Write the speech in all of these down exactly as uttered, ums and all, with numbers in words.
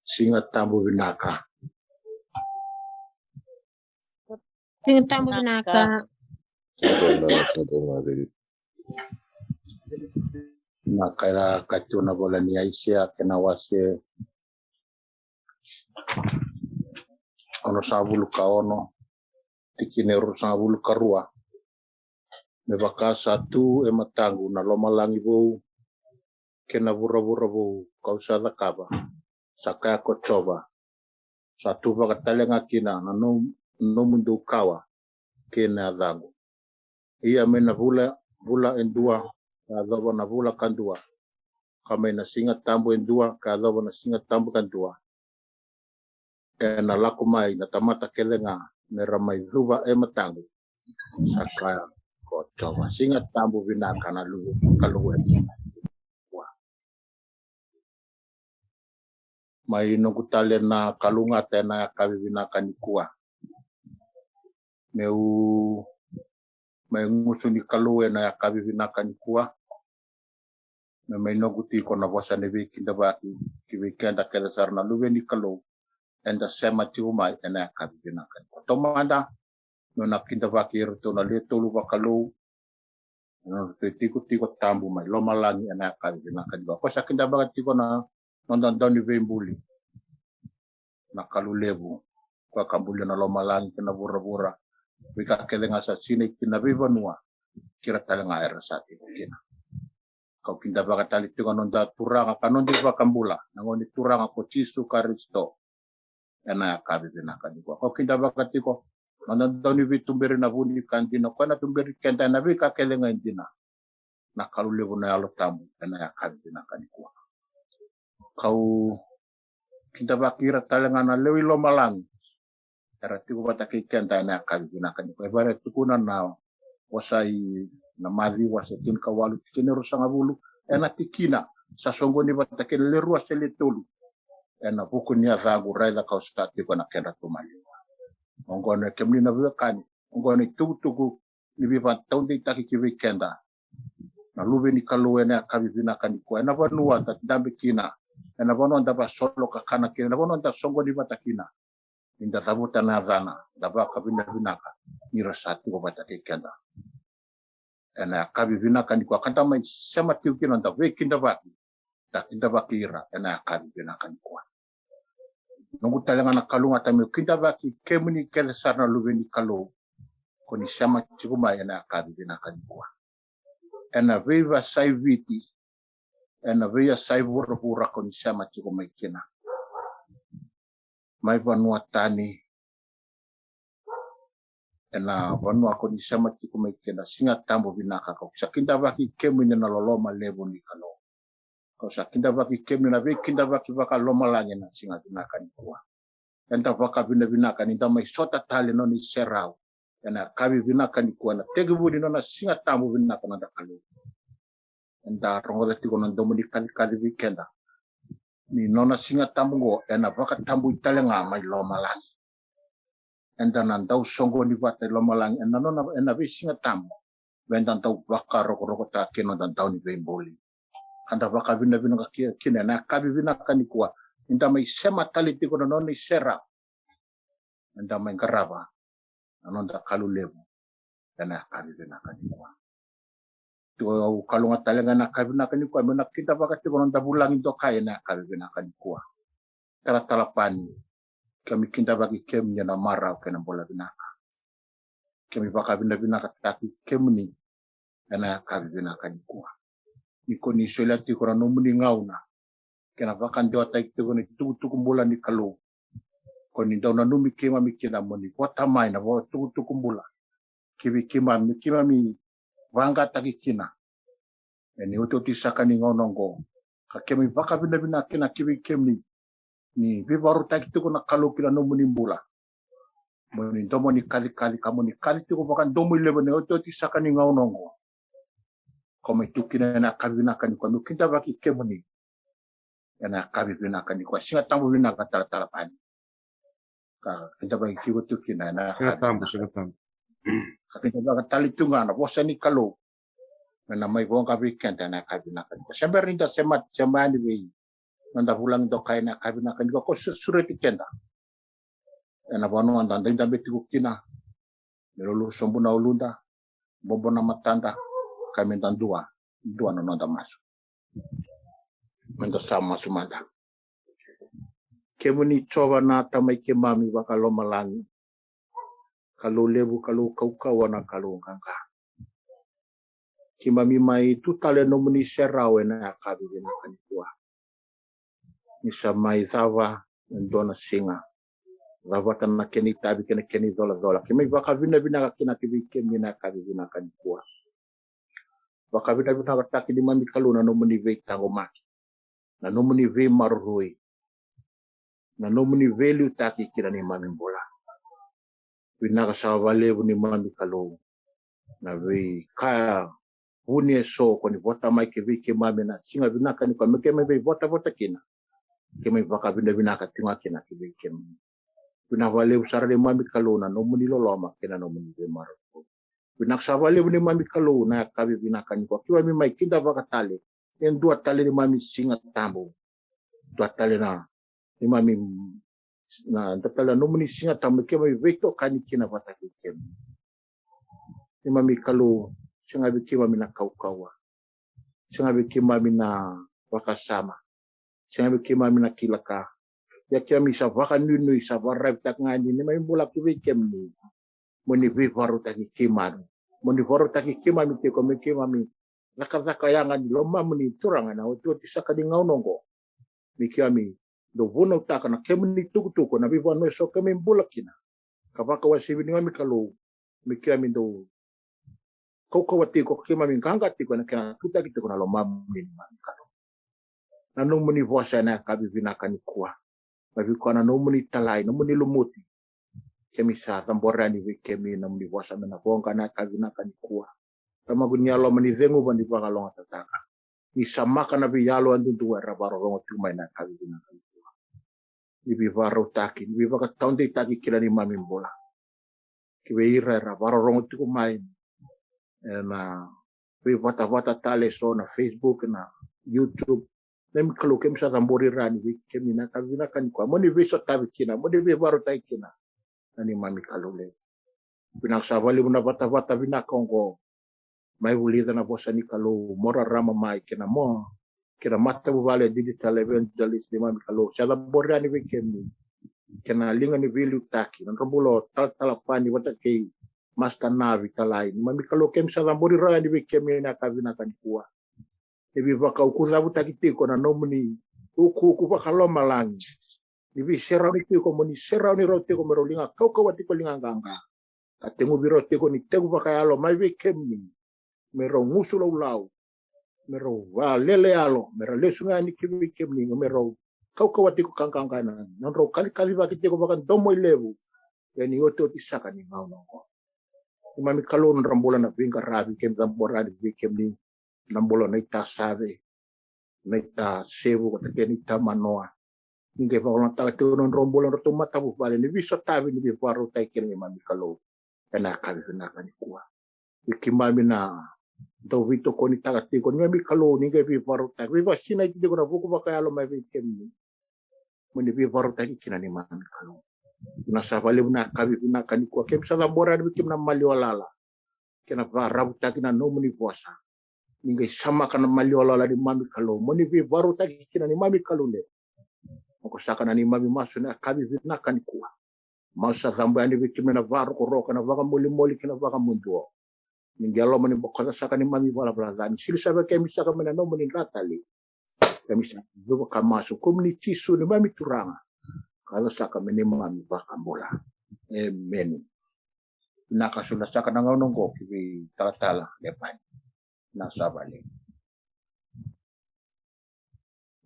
Siga Tabu vinaka. Siga Tabu vinaka. Na kaira katu na vola ni Aisea kei na wase onosagavulu ka ono, tikina e ruasagavulu ka rua. Me vaka sa tu e mataqu na lomalagi vou kei na vuravura vou kau sa cakava, sa kaya ko Jiova, sa tu vaka tale ga kina na nom, nomudou kawa kei na yacaqu. Ia mai na vula, vula e dua ka yacova na vula ka dua, ka mai na Siga Tabu e dua ka yacova na Siga Tabu ka dua, ena lako mai na tamata kece ga me ra mai cuva e mataqu, sa kaya ko Jiova. Siga Tabu vinaka na Kalou e. Mai noqu tale na kalougata ena yakavi vinaka nikua. Meu mai gusu ni Kalou ena yakavi vinaka nikua. Me mai noqu tiko na vosa ni veikidavaki ki vei keda kece sara na luve ni Kalou eda sema tiko mai ena yakavi vinaka nikua. Taumada, meu na kidavaki iratou na lewe tolu vakalou ena nodratou itikotiko tabu mai lomalagi ena yakavi vinaka nikua. Ko sa kidavaka tiko na noda dauniveibuli, na Kalou levu, koya ka bulia na lomalagi kei na vuravura, veika kece ga sa sinai kina veivanua, kei ira tale ga era sa tiko kina. Kau kidavaka tale tiko na noda Turaga ka noda iVakabula, na Gone Turaga ko Jisu Karisito, ena yakavi vinaka nikua. Kau kidavaka tiko na noda dauniveituberi na vu ni ka dina, koya na tuberi keda ena veika kece ga e dina, na Kalou levu na Yalo Tabu, ena yakavi vinaka nikua. Kau kidavaki ira tale ga na lewe i lomalagi era tiko vata kei keda ena yakavi vinaka nikua. E vaka e tukuna na vosa i na Maciu wase tinikawalu, tikina e ruasagavulu, ena tikina sa soqoni vata kei na le rua se le tolu. Ena vuku ni yacaqu raica kau sa tiko ena kedratou maliwa. Oqo na kemuni na veiwekani, oqo na itukutuku ni veivakataudeitaki ki vei keda na luve ni Kalou ena yakavi vinaka nikua. Ena vanua da dabe kina, ena vanua da vasolokakana kina, ena vanua da soqoni vata kina, ni da cavuta na yacana, da vakavinavinaka ni ra sa tiko vata kei keda ena yakavi vinaka nikua, ka da mai sema tiko kina, da veikidavaki, da kidavaki ira ena yakavi vinaka nikua. Noqu tale ga na kalougata meu kidavaki kemuni kece sara na luve ni Kalou ko ni sema tiko mai ena yakavi vinaka nikua. Ena veiyasai Viti, ena veiyasai vuravura ko ni sema tiko mai kina, mai vanua tani, ena vanua ko ni sema tiko mai kina, Siga Tabu vinaka, kau sa kidavaki kemuni na loloma levu ni Kalou. Kau sa kidavaki kemuni na veikidavaki vakalomalagi ena siga vinaka nikua. Eda vakavinavinaka ni da mai sota tale nona iserau ena yakavi vinaka nikua, ena tekivu ni nona Siga Tabu vinaka na noda Kalou. Eda rogoca tiko na domo ni kacikaci vei keda ni nona Siga Tabu oqo ena vakatabui tale ga mai lomalagi. Eda na dau soqoni vata i lomalagi ena nona, ena veisiga tabu, me da dau vakarokorokotaka kina noda dauniveibuli. Ka da vakavinavinaka ki, kina ena yakavi vinaka nikua, ni da mai sema tale tiko na nona iserau, eda mai qarava na noda Kalou levu ena yakavi vinaka nikua. Tiko au kalougata tale ga ena yakavi vinaka nikua meu na kidavaka tiko na noda vulagi dokai ena yakavi vinaka nikua. Talatala Pani, keimami kidavaki kemuni ena marau kei na bula vinaka. Keimami vakavinavinakataki kemuni ena yakavi vinaka nikua. Ni ko ni solia tiko na nomuni gauna kei na vakadewataki tiko na itukutuku bula ni Kalou, ko ni dau nanumi keimami kina mo ni vota mai na vakatukutuku bula ki vei keimami, keimami vaqataki kina ena iotioti saka ni gauna oqo. Ka keimami vakavinavinaka kina ki vei kemuni ni veivakarautaki tiko na Kalou ki na nomuni bula. Mo ni domo ni kacikaci ka mo ni kaci tiko vakadomoilevu ena iotioti saka ni gauna oqo. Ko mai tu kina ena yakavi vinaka nikua meu kidavaki kemuni ena yakavi vinaka nikua. Siga Tabu vinaka Talatala Pani. Ka kidavaki tiko tu kina ena yakavi vinaka. Siga Tabu, Siga Tabu. Ka kidavaka tale tu ga na vosa ni Kalou me na mai voqa vei keda ena yakavi vinaka nikua. Se bera ni da sema, sema yani vei noda vulagi dokai na yakavi vinaka nikua, ko sureti keda ena vanua da daidabe tiko kina. Me lolo sobu na uluda, bobo na matada, ka me da dua, dua na noda masu. Me da sa masu mada. Kemuni Jiova na Tamai keimami vakalomalagi, Kalou levu, Kalou kaukauwa, na Kalou qaqa. Keimami mai tu tale nomuni serau ena yakavi vinaka nikua. Ni sa mai cava e dua na siga, cavata na kena itavi kei na kena icolacola. Keimami vakavinavinaka kina ki vei kemuni na yakavi vinaka nikua. Vakavinavinakataki neimami Kalou na nomuni veitaqomaki, na nomuni veimaroroi, na nomuni veiliutaki kina neimami bula. Vinaka saka vakalevu neimami Kalou na veika vuni eso ko ni vota mai ki vei keimami ena siga vinaka nikua me keimami veivotavota kina. Keimami vakavinavinaka tiko ga kina ki vei kemuni. Vinaka vakalevu sara neimami Kalou na nomuni loloma kei na nomuni veimaroroi. Vinaka saka vakalevu neimami Kalou na yakavi vinaka nikua keimami mai kidavaka tale e dua tale neimami Siga Tabu. Dua tale na neimami, na dua tale na nomuni Siga Tabu me keimami veitokani kina vata kei kemuni. Neimami Kalou, sega vei keimami na kaukauwa, sega vei keimami na vakasama, sega vei keimami na kila ka. Ia keimami sa vakanuinui, sa vakararavitaka ga ni neimami bula ki vei kemuni. Mo ni veivakarautaki keimami, mo ni vakarautaki keimami tiko me keimami cakacaka yaga ni lomamuni Turaga ena otioti saka ni gauna oqo. Me keimami dau vunautaka na kemuni tukutuku ena veivanua eso keimami bula kina, ka vakawasei vei neimami Kalou me keimami dau kaukauwa tiko, keimami qaqa tiko ena kena tutaki tiko na lomamuni neimami Kalou. Na nomuni vosa ena yakavi vinaka nikua, na vei koya na nomuni talai, nomuni lumuti. Keimami sa cabora yani vei kemuni na nomuni vosa me na voqa ena yakavi vinaka nikua. Tamaqu ni yalololoma, ni ceguva, ni vakalougatataka, ni samaka na veiyalo yadudua era vakarorogo tiko mai ena yakavi vinaka nikua. Ni veivakarautaki, ni veivakataudeitaki kina neimami bula. Ki vei ira era vakarorogo tiko mai ena veivatavata tale eso na Facebook, na YouTube. Neimami Kalou, keimami sa cabori ira yani vei kemuni na yakavi vinaka nikua mo ni veisotavi kina, mo ni veivakarautaki kina. Na neimami Kalou levu, vinaka saka vakalevu na vatavata vinaka oqo. Mai vulica na vosa ni Kalou, mo rarama mai kei na mo, kei na matavuvale Digital Evangelist neimami Kalou. Sa cabori yani vei kemuni kei na liga ni veiliutaki, na nodra bula o Talatala Pani vata kei Master Navi Talai. Neimami Kalou, keimami sa cabori ira yani vei kemuni na yakavi vinaka nikua. Ni veivakaukucavutaki tiko na nomuni ukuuku vakalomalagi. Ni veiserauni tiko mo ni serauni rau tiko me rau liga kaukauwa tiko, liga qaqa. Ka teguvi rau tiko ni teku vakayalo mai vei kemuni, me rau gusu laulau, me rau valele yalo, me rau lesu ga yani ki vei kemuni, me rau kaukauwa tiko ka qaqa ena nodrau kacikacivaki tiko vakadomoilevu ena iotioti saka ni gauna oqo. Neimami Kalou, nodra bula na veiqaravi keimami cabora yani vei kemuni, na bula na itasave, na itasevu, vata kei na itamanoa. Ni qai vakalougatataka tiko na nodrau bula na nodratou matavuvale, ni veisotavi, ni veivakarautaki kina neimami Kalou ena yakavi vinaka nikua. Vei keimami na dau veitokonitaka tiko, neimami Kalou, ni qai veivakarautaki, veivakasinaiti tiko na vuku vakayalo mai vei kemuni. Mo ni veivakarautaki kina neimami Kalou. Vinaka saka vakalevu na yakavi vinaka nikua, keimami sa cabora yani vei kemuni na maliwalala kei na vakaravutaki na nomuni vosa. Ni qai samaka na maliwalala neimami Kalou, mo ni veivakarautaki kina neimami Kalou levu. Oqo saka na neimami masu ena yakavi vinaka nikua. Masu sa cabo yani vei kemuni na vakarokoroko, na vakamolimoli kei na vakamuduo. Ni qai loma ni bokoca saka neimami valavala ca, ni sili saka vei kemuni saka mai na nomuni dra talei. Keimami sa cuva ka masu, kemuni Jisu neimami Turaga ka yaco saka me neimami Vakabula. Emeni. Vinaka saka na gauna oqo ki vei Talatala Lepani. Vinaka saka vakalevu.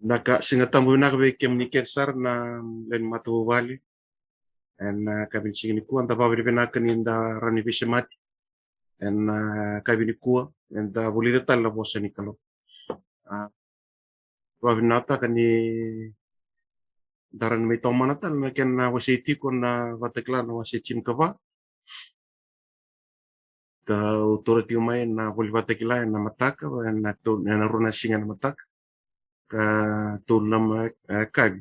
Vinaka, Siga Tabu vinaka vei kemuni kece sara na lewe ni matavuvale. Ena, ah, yakavi ni siga nikua, da vakavinavinaka ni da rawa ni veisemati. Ena, ah, yakavi nikua, eda vulica tale na vosa ni Kalou. Ah, vakavinavinakataka ni da rawa ni mai tomana tale na kena wasei tiko na Vakatakila na wase tinikava. Ka au taura tiko mai na ivola Vakatakila ena mataka, ena to-, ena rua na siga ena mataka. ka tolu na ma-, e, kavi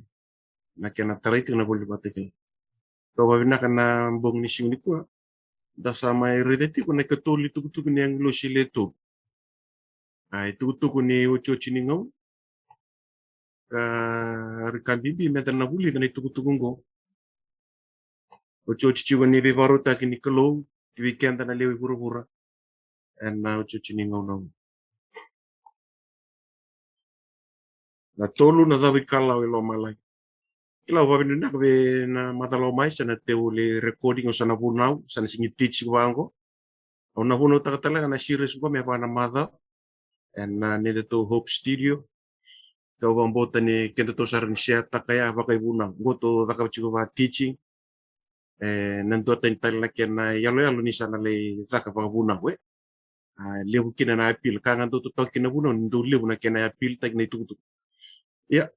na kena tarai tiko na voli vata kina. Ka vavinaka na bogi ni siga nikua, da sa mai raica tiko na ikatolu ni tukutuku ni agilosi le tolu. A, itukutuku ni otioti ni gauna. Ka rika bibi meda na vulica na itukutuku oqo. Otioti tiko ni veivakarautaki ni Kalou ki vei keda na lewe i vuravura ena otioti ni gauna oqo. Na tolu na cava ikalawa i lomalagi. Kila, au vakavinavinaka vei na macala mai, sa na teu le recording, au sa na vunau, sa na sigi teach vaqo. Au na vunautaka tale ga na series qo me va na macawa ena, a, nodatou Hope Studio. Kau vakabauta ni kedatou sara ni share-taka ya vakaivunau. Qo tou cakava tiko va teaching. E, na duatani tale na kena iyaloyalo ni sa na lai caka vakavunau, e. A, levu kina na appeal, ka ga dau totoka kina vunau, ni dau levu na kena appeal taki na itukutuku. Ia,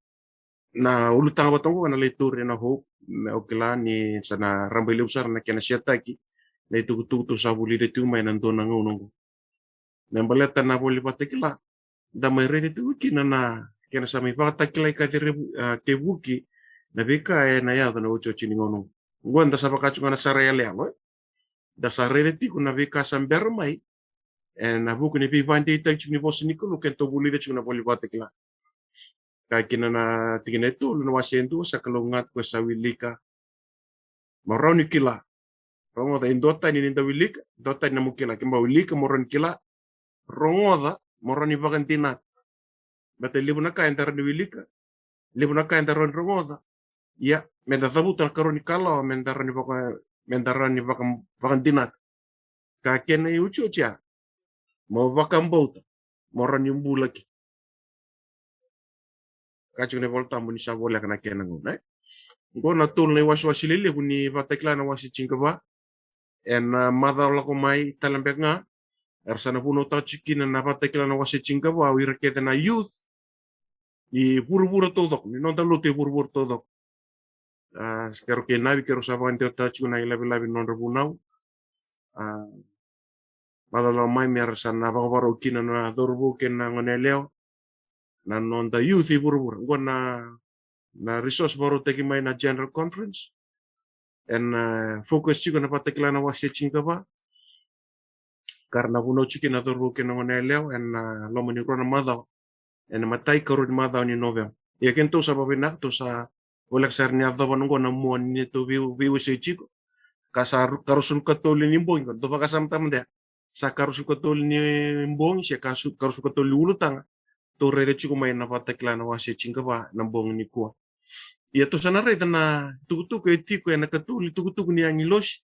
na ulutaga vata oqo na lai tauri ena Hope, me au kila ni sa na rabailevu sara na kena share-taki na itukutuku tou sa vulica tiko mai ena dua na gauna oqo. Me baleta na voli vata kila, da mai raica tiko kina na kena sa mai vakatakilai ka cere-, a, tevuki na veika ena yaco na otioti ni gauna oqo. Oqo da sa vaka tiko ga na sara iyaloyalo, e. Da sa raica tiko na veika sa bera mai ena vuku ni veivakadeitaki tiko ni vosa ni Kalou kedatou vulica tiko na voli vata kila. Ka kina na tikina e tolu na wase e dua, sa kalougata ko sa wilika mo rawa ni kila. Rogoca, e duatani ni da wilika, duatani na mo kila, ke mo wilika mo rawa ni kila. Rogoca mo rawa ni vakadinata. Baleta levu na ka eda rawa ni wilika, levu na ka eda rawa ni rogoca. Ia, meda cavuta na karua ni kalawa, meda rawa ni vaka-, meda rawa ni vaka-, vakadinata. Ka kena iotioti ya, mo vakabauta mo rawa ni bula kina. Ka tiko na iVolatabu ni sa voleka na kena gauna, e. Oqo na tolu na iwasewase lelevu ni Vakatakila na wase tinikava. Ena, a, macawa lako mai tale beka ga, era sa na vunautaka tiko kina na Vakatakila na wase tinikava o ira kece na youth i vuravura taucoko, ni noda lotu e vuravura taucoko. A, keirau kei Navi, keirau sa vakadewataka tiko na ilavelave ni nodra vunau. A, macawa lako mai me ra sa na vakavakarau kina na cauravou kei na goneyalewa, na noda youth i vuravura. Oqo na, na resource vakarautaki mai na General Conference. Ena, a, focus tiko na Vakatakila na wase tinikava. Ka ra na vunau tiko kina na cauravou kei na goneyalewa ena, a, loma ni rua na macawa. Ena imatai, karua ni macawa ni Noveba. Ia kedatou sa vakavinavinaka, tou sa voleka sara ni yacova oqo na mua ni neitou vei-, veiwasei tiko. Ka sa ru-, ka ruasagavulu ka tolu ni bogi, dou vakasamataka mada. Sa ka ruasagavulu ka tolu ni bogi, se ka su-, ka ruasagavulu ka tolu ni ulutaga tou raica tiko mai na Vakatakila na wase tinikava na bogi nikua. Ia tou sa na raica na tukutuku e tiko ena ikatolu ni tukutuku ni agilosi.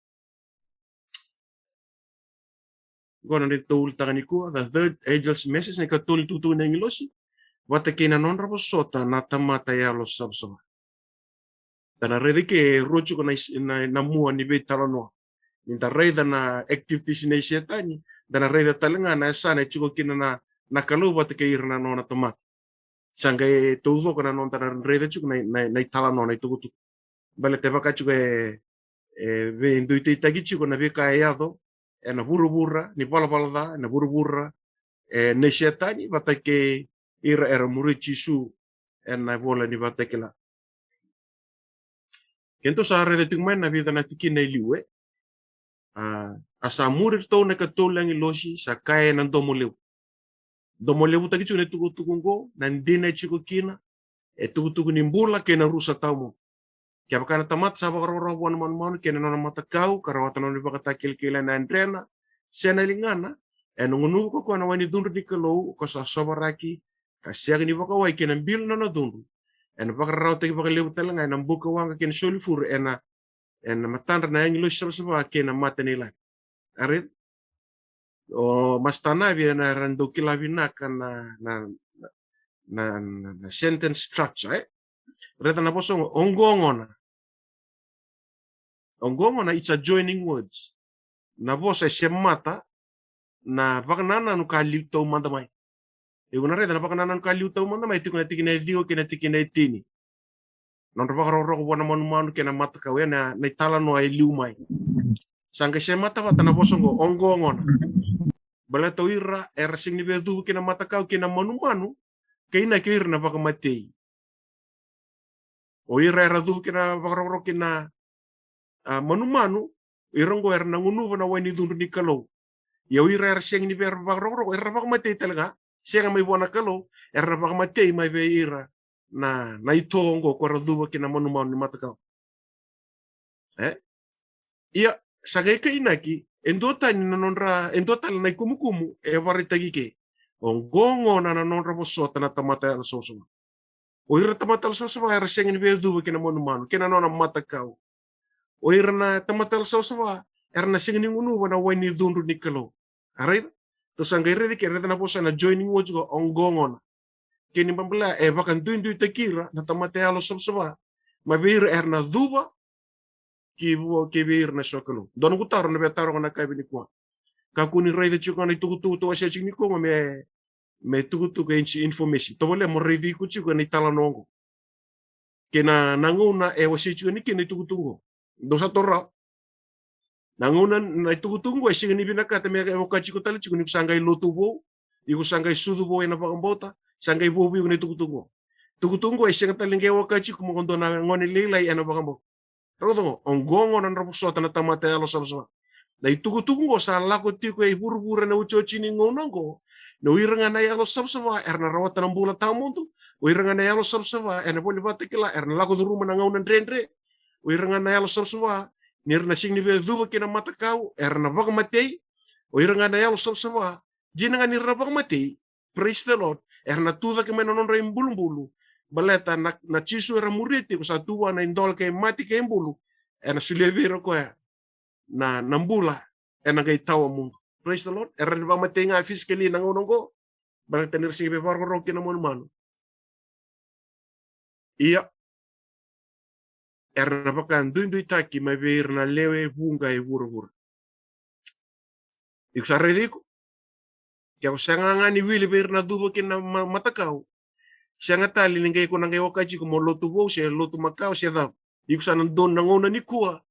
Oqo na neitou ulutaga nikua, the third angel's message, na ikatolu ni tukutuku ni agilosi, vata kei na nodra vosota na tamata yalosavasava. Da na raica ke rua tiko na is-, na, na mua ni veitalanoa. Ni da raica na activities nei Setani, da na raica tale ga na yasana e tiko kina na, na Kalou vata kei ira na nona tamata. Sa qai taucoko na noda na raica tiko na, na, na italanoa, na itukutuku. Baleta e vaka tiko e, e veiduitaitaki tiko na veika e yaco ena vuravura ni valavala ca, ena vuravura, e, nei Setani vata kei ira era muri Jisu ena ivola ni Vakatakila. Kedatou sa raica tiko mai na vica na tikina e liu, e. A, a sa muri iratou na ikatolu na agilosi, sa kaya ena domo levu. Domo levutaki tiko na itukutuku oqo, na dina e tiko kina, e tukutuku ni bula kei na rusa tawamudu. Kevaka na tamata sa vakarokoroko vua na manumanu kei na nona matakau, ka rawata na nona ivakatakilakila ena yadrena se na ligana, ena gunuva ko koya na wai ni cudru ni Kalou, ko sa sovaraki, ka sega ni vakawai kei na bilo ni nona cudru. Ena vakararawataki vakalevu tale ga ena buka waqa kei na sulifuru ena, ena matadra na agilosi savasava kei na mata ni lami. A raica? O Masta Navi ena, era dau kila vinaka na, na, na, na, na sentence structure, e? Raica na vosa oqo, oqo gona. Oqo gona, it's a joining words. Na vosa e semata na vakanananu ka liu taumada mai. Iko na raica na vakanananu ka liu taumada mai, tiko na tikina e ciwa kei na tikina e tini. Nodra vakarokoroko vua na manumanu kei na matakau, ena, na italanoa e liu mai. Sa qai semata vata na vosa oqo, oqo gona. Baleta o ira era sega ni via cuva kina matakau kei na manumanu, kainaki o ira na vakamatei. O ira era cuva ki na vakarokoroko ki na, a, manumanu, o ira oqo era na gunuva na wai ni cudru ni Kalou. Ia o ira era sega ni via vakarokoroko, era na vakamatei tale ga, sega mai vua na Kalou, era na vakamatei mai vei ira na, na ito oqo ko era cuva ki na manumanu ni matakau. E? Ia, sa qai kainaki, e dua tani na nodra, e dua tale na ikumukumu e vakaraitaki ke. Oqo gona na nodra vosota na tamata yalosavasava. O ira na tamata yalosavasava era sega ni via cuva ki na manumanu, kei na nona matakau. O ira na tamata yalosavasava era na sega ni gunuva na wai ni cudru ni Kalou. A raica? Tou sa qai raica ke, raica na vosa na joining words qo, oqo gona. Kena ibalebale e vakaduiduitaki ira na tamata yalosavasava mai vei ira era na cuva ki vua, ki vei ira na sokalou. Dua noqu taro na veitaro ga na yakavi nikua. Kakua ni raica tiko ga na itukutuku tou wasea tiko nikua me, me tukutuku e information. Tovolea mo raici iko tiko ena italanoa oqo. Kei na, na gauna e wasei tiko ni kina itukutuku oqo. Dou sa taura rawa. Na gauna na itukutuku oqo e sega ni vinakata me, e vaka tiko tale tiko ni ko sa qai lotu vou, iko sa qai sucu vou ena vakabauta, sa qai vou vei iko na itukutuku oqo. Tukutuku oqo e sega tale ni qai vaka tiko mo ko dua na gone lailai ena vakabauta. Rogoca oqo, oqo gona na nodra vosota na tamata yalosavasava. Na itukutuku oqo sa lako tiko e vuravura ena iotioti ni gauna oqo. Na o ira ga na yalosavasava era na rawata na bula tawamudu. O ira ga na yalosavasava ena voli vata kila era na lako curuma na gauna dredre. O ira ga na yalosavasava, ni ra na sega ni via cuva ki na matakau, era na vakamatei. O ira ga na yalosavasava, dina ga ni ra na vakamatei, praise the Lord, era na tu cake mai na nodra ibulubulu. Baleta na, na Jisu era muria tiko sa tu vua na idola kei mate kei bulu. Ena solia vei ira o koya na, na bula ena qai tawamudu. Praise the Lord. Era na vakamatei ga physically na gauna oqo, baleta ni ra sega ni via vakarokoroko ki na manumanu. Ia, era na vakaduiduitaki mai vei ira na lewe vuqa e vuravura. Iko sa raica iko? Ke ko sega ga ni wili vei ira na cuva ki na ma-, matakau, sega tale ni qai ko na qai waka tiko mo lotu vou se lotu makawa se cava. Iko sa na donu na gauna nikua,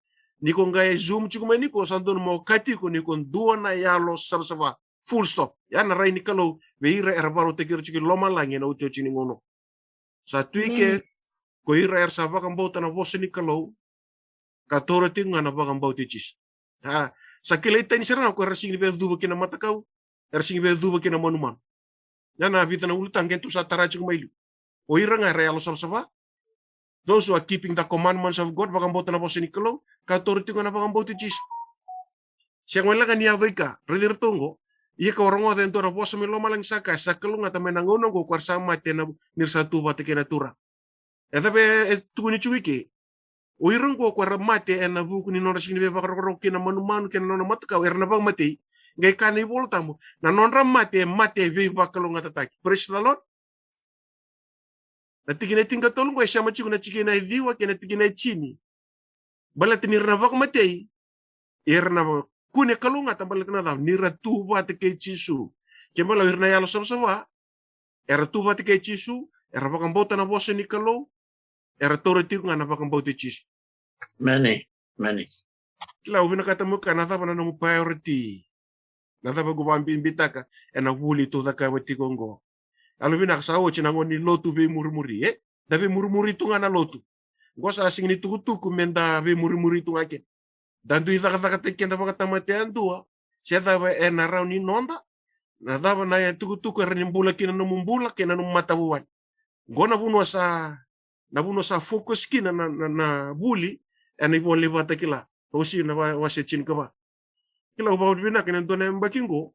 ni ko qai Zoom tiko mai nikua, sa donu mo waka tiko ni ko dua na yalosavasava. Full stop. Ya na rai ni Kalou vei ira era vakarautaki ira tiko i lomalagi ena iotioti ni gauna. Sa tu i ke, ko ira era sa vakabauta na vosa ni Kalou, ka taura tiko ga na vakabauti Jisu. A, sa kilai tani sara ga ko era sega ni via cuva ki na matakau, era sega ni via cuva ki na manumanu. Ya na vica na ulutaga tou sa tara tiko mai liu. O ira ga era yalosavasava, those who are keeping the commandments of God, vakabauta na vosa ni Kalou, ka taura tiko ga na vakabauti Jisu. Sega walega ni yaco i ka, raici iratou oqo. Ia kau a rogoca e dua na vosa mai lomalagi sa kaya, sa kalougata mai na gauna oqo ko era sa mate na, ni ra sa tu vata kei na Turaga. E cava e tukuni tiko i ke? O ira oqo ko era mate ena vuku ni nodra sega ni via vakarokoroko ki na manumanu kei na nona matakau, era na vakamatei. Qai kaya na iVola Tabu, na nodra mate e mate veivakalougatataki. Praise the Lord. Na tikina e tinikatolu oqo e sema tiko na tikina e ciwa kei na tikina e tini. Baleta ni ra na vakamatei, era na kune kalougata baleta na cava? Ni ra tu vata kei Jisu. Ke bale o ira na yalosavasava, era tu vata kei Jisu, era vakabauta na vosa ni Kalou, era taura tiko ga na vakabauti Jisu. Meni, meni. Kila, au vinakata mo kaya na cava na nomu priority. Na cava ko vakabibitaka ena vuli tou cakava tiko oqo. Yalovinaka sa oti na gauna ni lotu veimurimuri, e? Da veimurimuri tu ga na lotu. Oqo sa sega ni tukutuku me da veimurimuri tu ga kina. Da dui cakacakataki keda vakatamata yadua. Se cava ena rawa ni noda. Na cava na itukutuku era ni bula kina nomu bula kei na nomu matavuvale. Oqo na vanua sa, na vanua sa focus kina na, na, na vuli ena ivola ni Vakatakila. Osi na wa-, wase tinikava. Kila, au vakavinavinaka ena dua na yabaki oqo.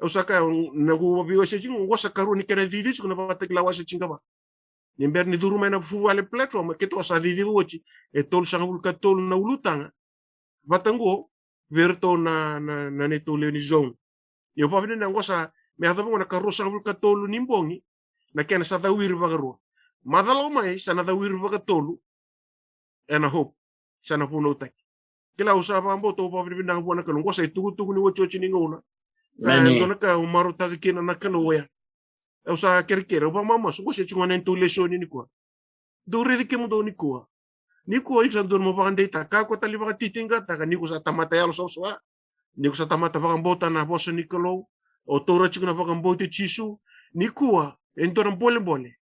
Au sa kaya, na noqu veiwasei tiko oqo sa karua ni kena cici tiko na Vakatakila wase tinikava. Ni bera ni curu mai na Fuvale platform, keitou sa ciciva oti e tolusagavulu ka tolu na ulutaga. Vata oqo vei iratou na, na, na neitou lewe ni zone. Ia au vakavinavinaka oqo sa me yacova oqo na karuasagavulu ka tolu ni bogi na kena sa cawiri vakarua. Macala o mai sa na cawiri vakatolu ena Hope, sa na vunautaki. Kila, au sa vakabauta, au vakavinavinaka vua na Kalou. Oqo sa itukutuku ni otioti ni gauna. Ka e dua na ka au marautaka kina na Kalou oya. Au sa kerekere, au vakamamasu, oqo se tiko ga na neitou lesoni nikua. Dou raici kemudou nikua. Nikua iko sa dodonu mo vakadeitaka, kakua tale ni vakatitiqataka ni ko sa tamata yalosavasava. Ni ko sa tamata vakabauta na vosa ni Kalou. O taura tiko na vakabauti Jisu. Nikua, e dua na bolebole.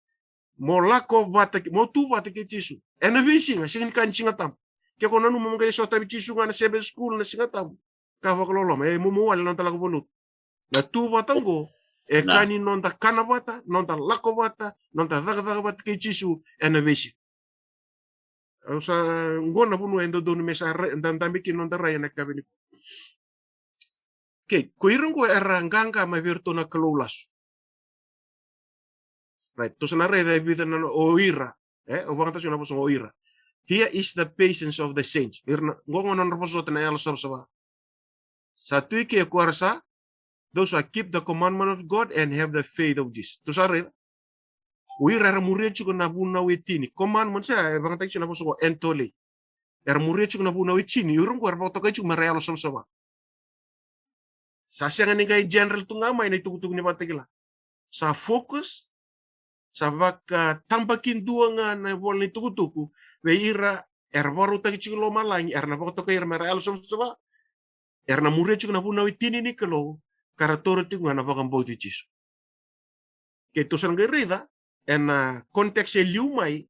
Mo lako vata kei, mo tu vata kei Jisu ena veisiga, sega ni ka ni Siga Tabu. Ke ko nanuma mo qai sotavi Jisu ga na Sabbath school na Siga Tabu, ka vakaloloma, e mumu wale na noda lako valotu. Na tu vata oqo e ka ni noda kana vata, noda lako vata, noda cakacaka vata kei Jisu ena veisiga. Au sa, oqo na vanua e dodonu me sa dabe kina noda rai ena kaveni. Okay, ko ira oqo era qaqa mai vei iratou na kalou lasu. Right, tou sa na raica e vica na, o ira. E, au vakayagataka na vosa o ira. Here is the patience of the saints. Ira na, oqo na nodra vosa sota na yalo savasava. Sa tu i ke ko era sa, those who keep the commandment of God and have the faith of Jesus. Tou sa raica. O ira era muria tiko na vunau e tini. Commandments, e, e vakayagataki tiko na vosa o entole. Era muria tiko na vunau e tini. O ira oqo era vakatokai tiko me ra yalo savasava. Sa sega ni qai general tu ga mai na itukutuku ni Vakatakila. Sa focus, sa vakatabakidua ga na ivola ni tukutuku vei ira era vakarautaki tiko i lomalagi, era na vakatokai ira me ra yalo savasava, era na muria tiko na vunau e tini ni Kalou, ka ra taura tiko ga na vakabauti Jisu. Keitou sa na qai raica ena context e liu mai,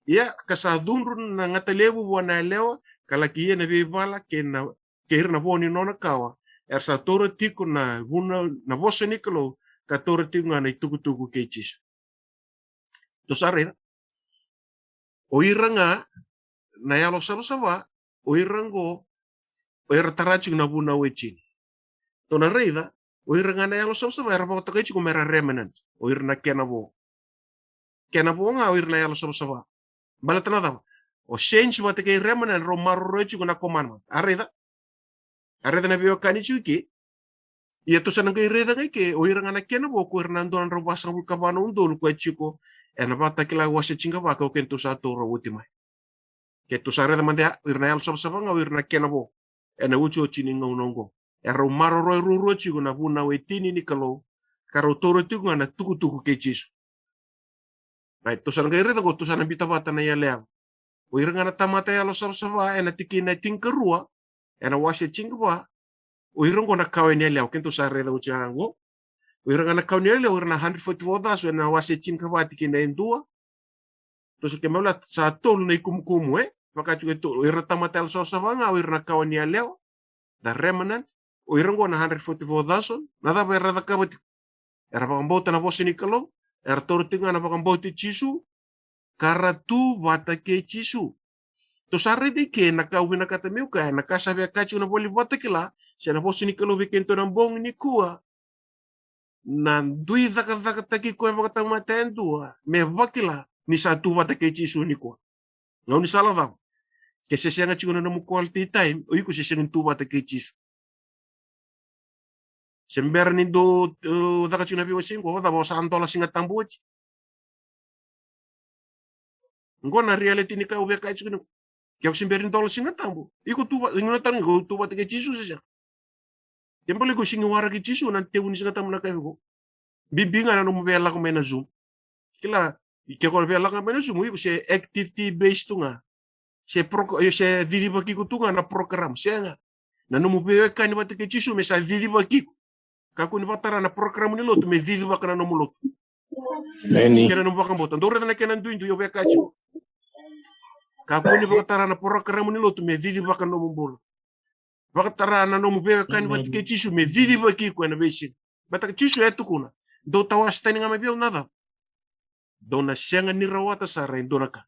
ia ka sa cudru na gata levu vua na yalewa, ka laki ia na veivala kei na, kei ira na vo ni nona kawa, era sa taura tiko na vuna, na vosa ni Kalou, ka taura tiko ga na itukutuku kei Jisu. Tou sa raica. O ira ga na yalo savasava, o ira oqo, o ira tara tiko na vunau e tini. Tou na raica, o ira ga na yalo savasava era vakatokai tiko me ra remnant, o ira na kena vo. Kena vo ga o ira na yalo savasava. Baleta na cava? O saints vata kei remnant rau maroroya tiko na commandment. A raica? A raica na veiwekani tiko i ke. Ia tou sa na qai raica ga i ke, o ira ga na kena vo ko ira na dua na drau vasagavulu ka va na udolu ko e tiko ena Vakatakila wase tinikava, ka o keitou sa taura oti mai. Keitou sa raica mada ya, o ira na yalo savasava ga o ira na kena vo ena otioti ni gauna oqo. Erau maroroya ruarua tiko na vunau e tini ni Kalou, ka rau taura tiko ga na tukutuku kei Jisu. Right, tou sa na qai raica oqo, tou sa na biuta vata na iyaloyalo. O ira ga na tamata yalo savasava ena tikina e tinikarua ena wase tinikava, o ira oqo na kawa ni yalewa, keitou sa raica oti ga oqo. O ira ga na kawa ni yalewa, o ira na hundred forty-four thousand ena wase tinikava tikina e dua. Tou sa kena ivola sa tolu na ikumukumu, e? Vaka tiko e tolu, o ira na tamata yalo savasava ga o ira na kawa ni yalewa, the remnant. O ira oqo na hundred forty-four thousand, na cava era cakava tiko? Era vakabauta na vosa ni Kalou, era taura tiko ga na vakabauti Jisu, ka ra tu vata kei Jisu. Tou sa raica i ke na ka au vinakata meu kaya, na ka sa via kaya tiko na ivola ni Vakatakila se na vosa ni Kalou vei keitou na bogi nikua. Na dui cakacakataki koya vakatamata yadua me vakila ni sa tu vata kei Jisu nikua. Gaunisala cava? Ke se sega tiko na nomu quality time, o iko se sega ni tu vata kei Jisu. Se bera ni dou, e, caka tiko na veiwasei qo, cava, o sa dola Siga Tabu oti? Qo na reality ni ka au via kaya tiko ni, ke o se bera ni dola Siga Tabu, iko tu va-, iko na taro, iko tu vata kei Jisu se sega? Ke bale iko sega ni waraki Jisu, na tevu ni Siga Tabu na ka vei iko. Bibi ga na nomu via lako mai na Zoom. Kila, ke ko via lako mai na Zoom, iko se activity based tu ga. Se pro-, io, se cicivaki iko tu ga na program, sega. Na nomu veiwekani vata kei Jisu me sa cicivaki iko. Kakua ni vakatara na program ni lotu me cicivaka na nomu lotu. Amen. Kei na nomu vakabauta. Dou raica na kena duidui, au via kaya tiko. Kakua ni vakatara na program ni lotu me cicivaka na nomu bula. Vakatara na nomu veiwekani vata kei Jisu me cicivaki iko ena veisiga. Baleta Jisu e tukuna, dou tawase tani ga mai vei au na cava? Dou na sega ni rawata sara e dua na ka.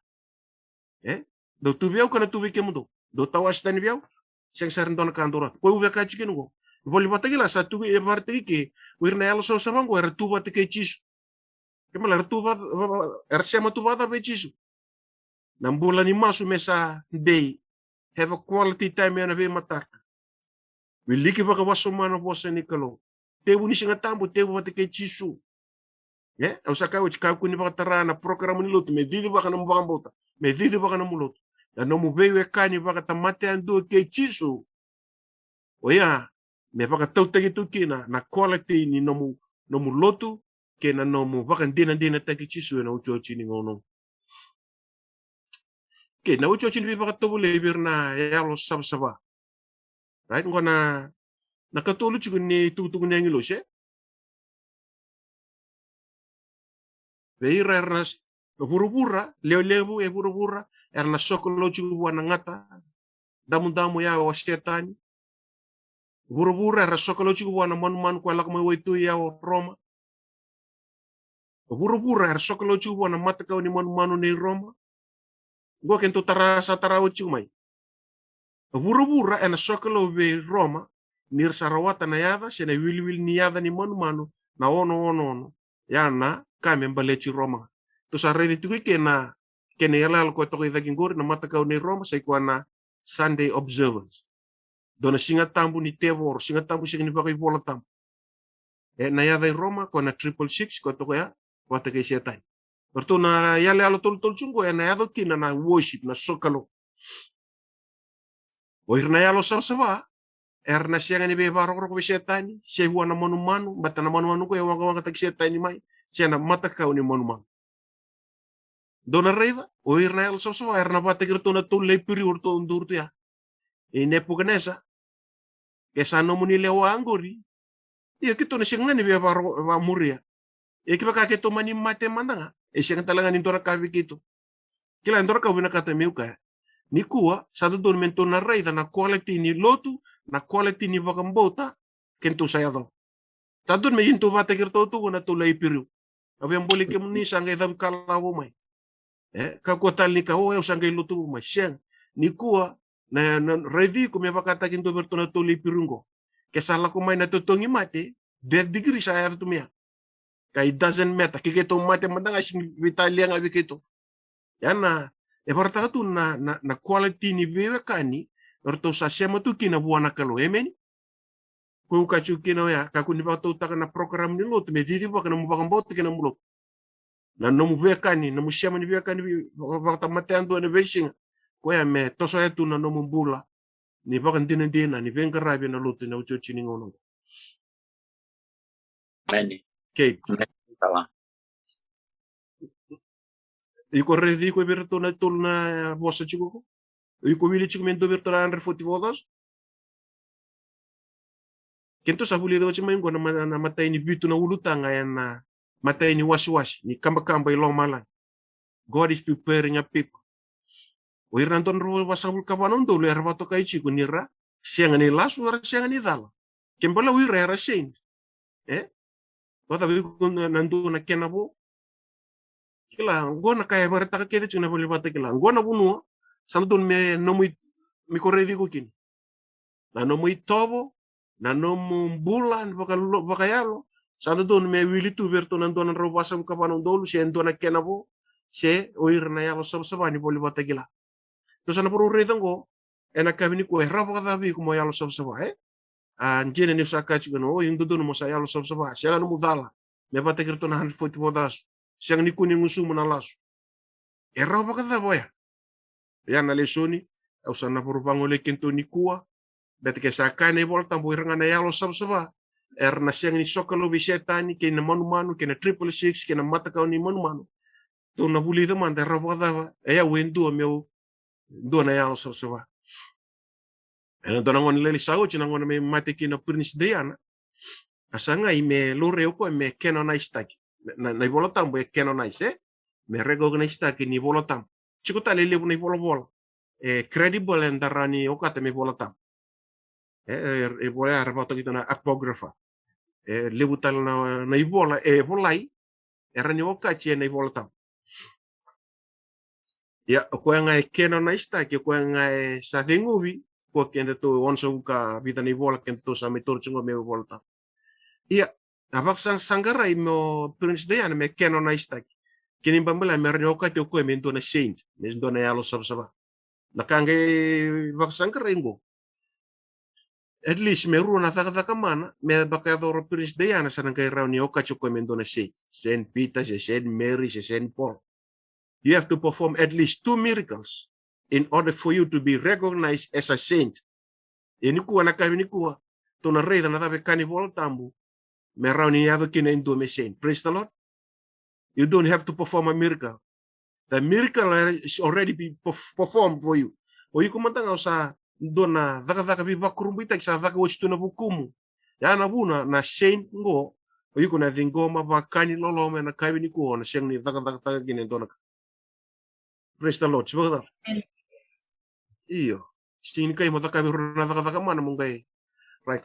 E? Dou tu vei au, kau na tu vei kemudou. Dou tawase tani vei au, sega sara e dua na ka dou rawata. Koya au via kaya tiko kina qo. Ivola ni Vakatakila sa tu e vakaraitaki ke, o ira na yalo savasava qo era tu vata kei Jisu. Kena ibalebale era tu vata, va-, va-, era sema tu vata vei Jisu. Na bula ni masu me sa dei. Have a quality time ena veimataka. Wiliki vakawasoma na vosa ni Kalou. Tevu ni Siga Tabu, tevu vata kei Jisu. E, au sa kaya oti, kakua ni vakatara na program ni lotu me cicivaka nomu vakabauta, me cicivaka nomu lotu. Na nomu veiwekani vakatamata yadua kei Jisu. Oya me vakatautaki tu kina na quality ni nomu, nomu lotu, kei na nomu vakadinadinataki Jisu ena otioti ni gauna. Kei na otioti ni veivakatovolei vei ira na yalo savasava. Right, qo na, na ikatolu tiko ni tukutuku ni agilosi, e? Vei ira era na s-, vuravura, lewe levu e vuravura, era na sokalou tiko vua na gata damudamu ya o Setani. Vuravura era sokalou tiko vua na manumanu koya lako mai waitui ya o Roma. Vuravura era sokalou tiko vua na matakau ni manumanu nei Roma. Qo keitou tara, sa tara oti tiko mai. Vuravura ena sokalou vei Roma, ni ra sa rawata na yaca se na iwiliwili ni yaca ni manumanu, na ono ono ono. Ya na ka me baleti Roma. Tou sa raica tiko i ke na kena iyaloyalo koya toka i cake qori, na matakau nei Roma sa i koya na Sunday observance. Dua na siga tabu ni tevoro, siga tabu sega ni vakaivola tabu. E na yaca i Roma koya na triple six, koya toka ya vata kei Setani. Ratou na iyaloyalo tolutolu tiko qo ena yaco kina na worship, na sokalou. O ira na yalo savasava era na sega ni veivakarokoroko vei Setani se vua na manumanu, baleta na manumanu qo e waqawaqataki Setani mai, se na matakau ni manumanu. Dou na raica, o ira na yalo savasava era na vakataki iratou na tolu na Iperiu, o ratou duri tu ya. E Nepukanesa, ke sa nomuni lewa qori, ia keitou na sega ga ni via vakamuria. Ia kevaka keitou mani mate mada ga, e sega tale ga ni dua na ka vei keitou. Kila, e dua na ka au vinakata meu kaya. Nikua sa dodonu me tou na raica na quality ni lotu, na quality ni vakabauta keitou sa yacova. Sa dodonu me tou vakataki iratou tu na tolu na Iperiu. Au via boli kemuni sa qai cavu kalavu mai. E kakua tale ni ka, o, au sa qai lotu vou mai. Sega. Nikua na, na raici iko me vakataki dua vei iratou na tolu na Iperiu qo. Ke sa lako mai na totogi mate, death decree sa yaco tu mai ya. Ka it doesn't matter, ke keitou mate mada ga, e sega ni veitalia ga vei keitou. Ya na, e vakaraitaka tu na, na, na quality ni veiwekani eratou sa sema tu kina vua na Kalou. Emeni. Ko au kaya tiko kina oya, kakua ni vakatautaka na program ni lotu me cicivaka na nomu vakabauta kei na nomu lotu. Na nomu veiwekani, nomu sema ni veiwekani, vei, vaka, vakatamatea dua na veisiga, koya me tosoya tu na nomu bula ni vakadinadina, ni veiqaravi ena lotu, na iotioti ni gauna qo. Emeni. Kei. Emeni. Tala. Iko raici iko vei iratou na tolu na vosa tiko qo. Iko wili tiko me dua vei iratou na hundred forty-four thousand. Keitou sa vulica oti mai qo na ma-, na matai ni vitu na ulutaga ena matai ni wasiwasi ni kabakaba i lomalagi. God is preparing a people. O ira na dua na drau vasagavulu ka va na udolu era vakatokai tiko ni ra sega ni lasu, era sega ni cala. Ke bala o ira era saint. E? Vakacava iko na, na dua na kena vo? Kila, qo na ka e vakaraitaka kece tiko na iVola Vakatakila. Qo na vanua sa dodonu me nomu i-, me ko raici iko kina. Na nomu itovo, na nomu bula ni vakalo-, vakayalo, sa dodonu me wili tu vei iratou na dua na drau vasagavulu ka va na udolu, se dua na kena vo, se o ira na yalo savasava ni Vola Vakatakila. Tou sa na vakarau raica qo ena yakavi nikua, e rawa vakacava vei iko mo yalo savasava, e? A, dina niu sa kaya tiko, o, e dodonu mo sa yalo savasava, sega nomu cala me vakataki iratou na hundred forty-four thousand. Sega ni kua ni gusumu na lasu. E rawa vakacava oya? Oya na lesoni au sa na vakarau vagolei keitou nikua. Baleta ke sa kaya na iVola Tabu, o ira ga na yalo savasava era na sega ni sokalou vei Setani kei na manumanu, kei na triple six, kei na matakau ni manumanu. Tou na vulica mada e rawa vakacava, e, au e dua meu dua na yalo savasava. Ena dua na gauna lailai sa oti, na gauna me mate kina o Princess Diana, a sa qai me laurai o koya me canonise-taki. Na, na iVola Tabu e canonise, e? Me recognize-taki ni iVola Tabu. Tiko tale e levu na ivolavola e credible eda rawa ni okata me iVola Tabu. E, e, e vola ya era vakatoka kina na Apocrypha. E levu tale na, na ivola e volai, e rawa ni okati ena iVola Tabu. Ia, o koya ga e canonise-taki, o koya ga e sa ceguvi, ko kedatou onosagavulu ka vica na ivola kedatou sa mai taura tiko qo me iVola Tabu. Ia, a vakasaqarai mo Princess Diana me canonise-taki. Kena ibalebale me rawa ni okati o koya me dua na saint, me dua na yalo savasava. Na ka qai vakasaqarai qo, at least me rua na cakacaka mana me vakayacora o Princess Diana, sa na qai rawa ni okati o koya me dua na saint. Saint Peter, se Saint Mary, se Saint Paul. You have to perform at least two miracles in order for you to be recognized as a saint. Ia nikua, na yakavi nikua, tou na raica na cava e kaya na iVola Tabu me rawa ni yaco kina e dua me saint. Praise the Lord. You don't have to perform a miracle. The miracle is already be perf-, performed for you. O iko mada ga o sa dua na cakacaka veivakurabuitaki sa caka oti tu ena vukumu. Ya na vuna na saint qo O iko na ciqoma vakani loloma ena kavi ni kua, o na sega ni cakacakataka kina e dua na ka. Praise the Lord. Sivaka cava? Amen. Io. Sega ni kai mo cakavi rua na cakacaka mana mo qai. Right.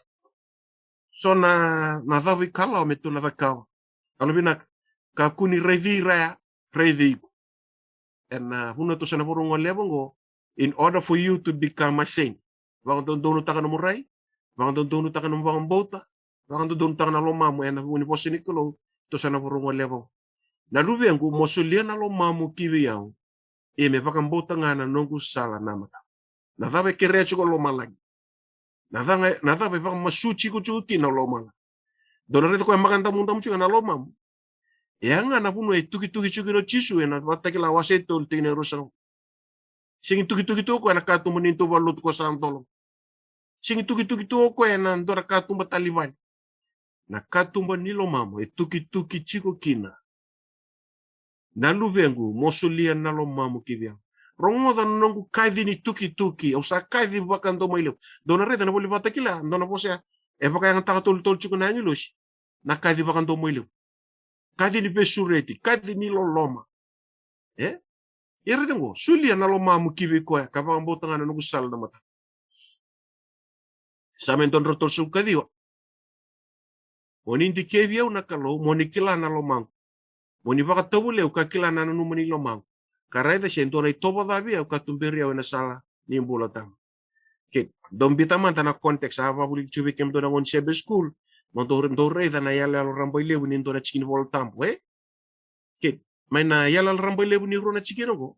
So na, na cava i kalawa me tu na cakawa. Alo vinaka. Kakua ni raici ira ya, raici iko. Ena, uh, vuna tu sa na vuru goleva qo, in order for you to become a saint. Vakadodonutaka nomu rai, vakadodonutaka nomu vakabauta, vakadodonutaka na lomamu ena vuku ni vosa ni Kalou, tu sa na vuru goleva qo. Na luvequ, mo solia na lomamu ki vei au, ia me vakabauta ga na noqu sala na matamu. Na cava e kerea tiko lomalagi? Na cava, na cava e vakamasuti iko tiko kina lomalagi? Dou na raica koya makadamudamu tiko na lomamu. E a ga na vanua e tukituki tiko kina o Jisu ena Vakatakila wase tolu tikina e ruasagavulu. Sega ni tukituki tu o koya ena katuba ni dou valenilotu ko sa dolo. Sega ni tukituki tu o koya ena dua na katuba talivali. Na katuba ni lomamu e tukituki tiko kina. Na luvequ, mo solia na lomamu ki vei au. Rogoca na noqu kaci ni tukituki, au sa kaci vakadomoilevu. Dou na raica na ivola Vakatakila, dou na vosa ya, e vakayagataka tolutolu tiko na agilosi. Na kaci vakadomoilevu. Kaci ni veisureti, kaci ni loloma. E? Ia raica qo, solia na lomamu ki vei koya, ka vakabauta ga na noqu sala na matamu. Same dua na drau tolusagavulu ka ciwa. Mo ni dikevi au na Kalou, mo ni kila na lomaqu. Mo ni vakatavulici au ka kila na nanuma ni lomaqu. Ka raica se dua na itovo ca vei au ka tuberi au ena sala ni bula tabu. Ke, dou biuta mada na context, a vakavulici tiko vei kemudou na gauna ni Sabbath school, mo dou, dou raica na iyaloyalo rabailevu ni dua na tikina ni Vola Tabu, e? Ke, mai na iyaloyalo rabailevu ni rua na tikina qo.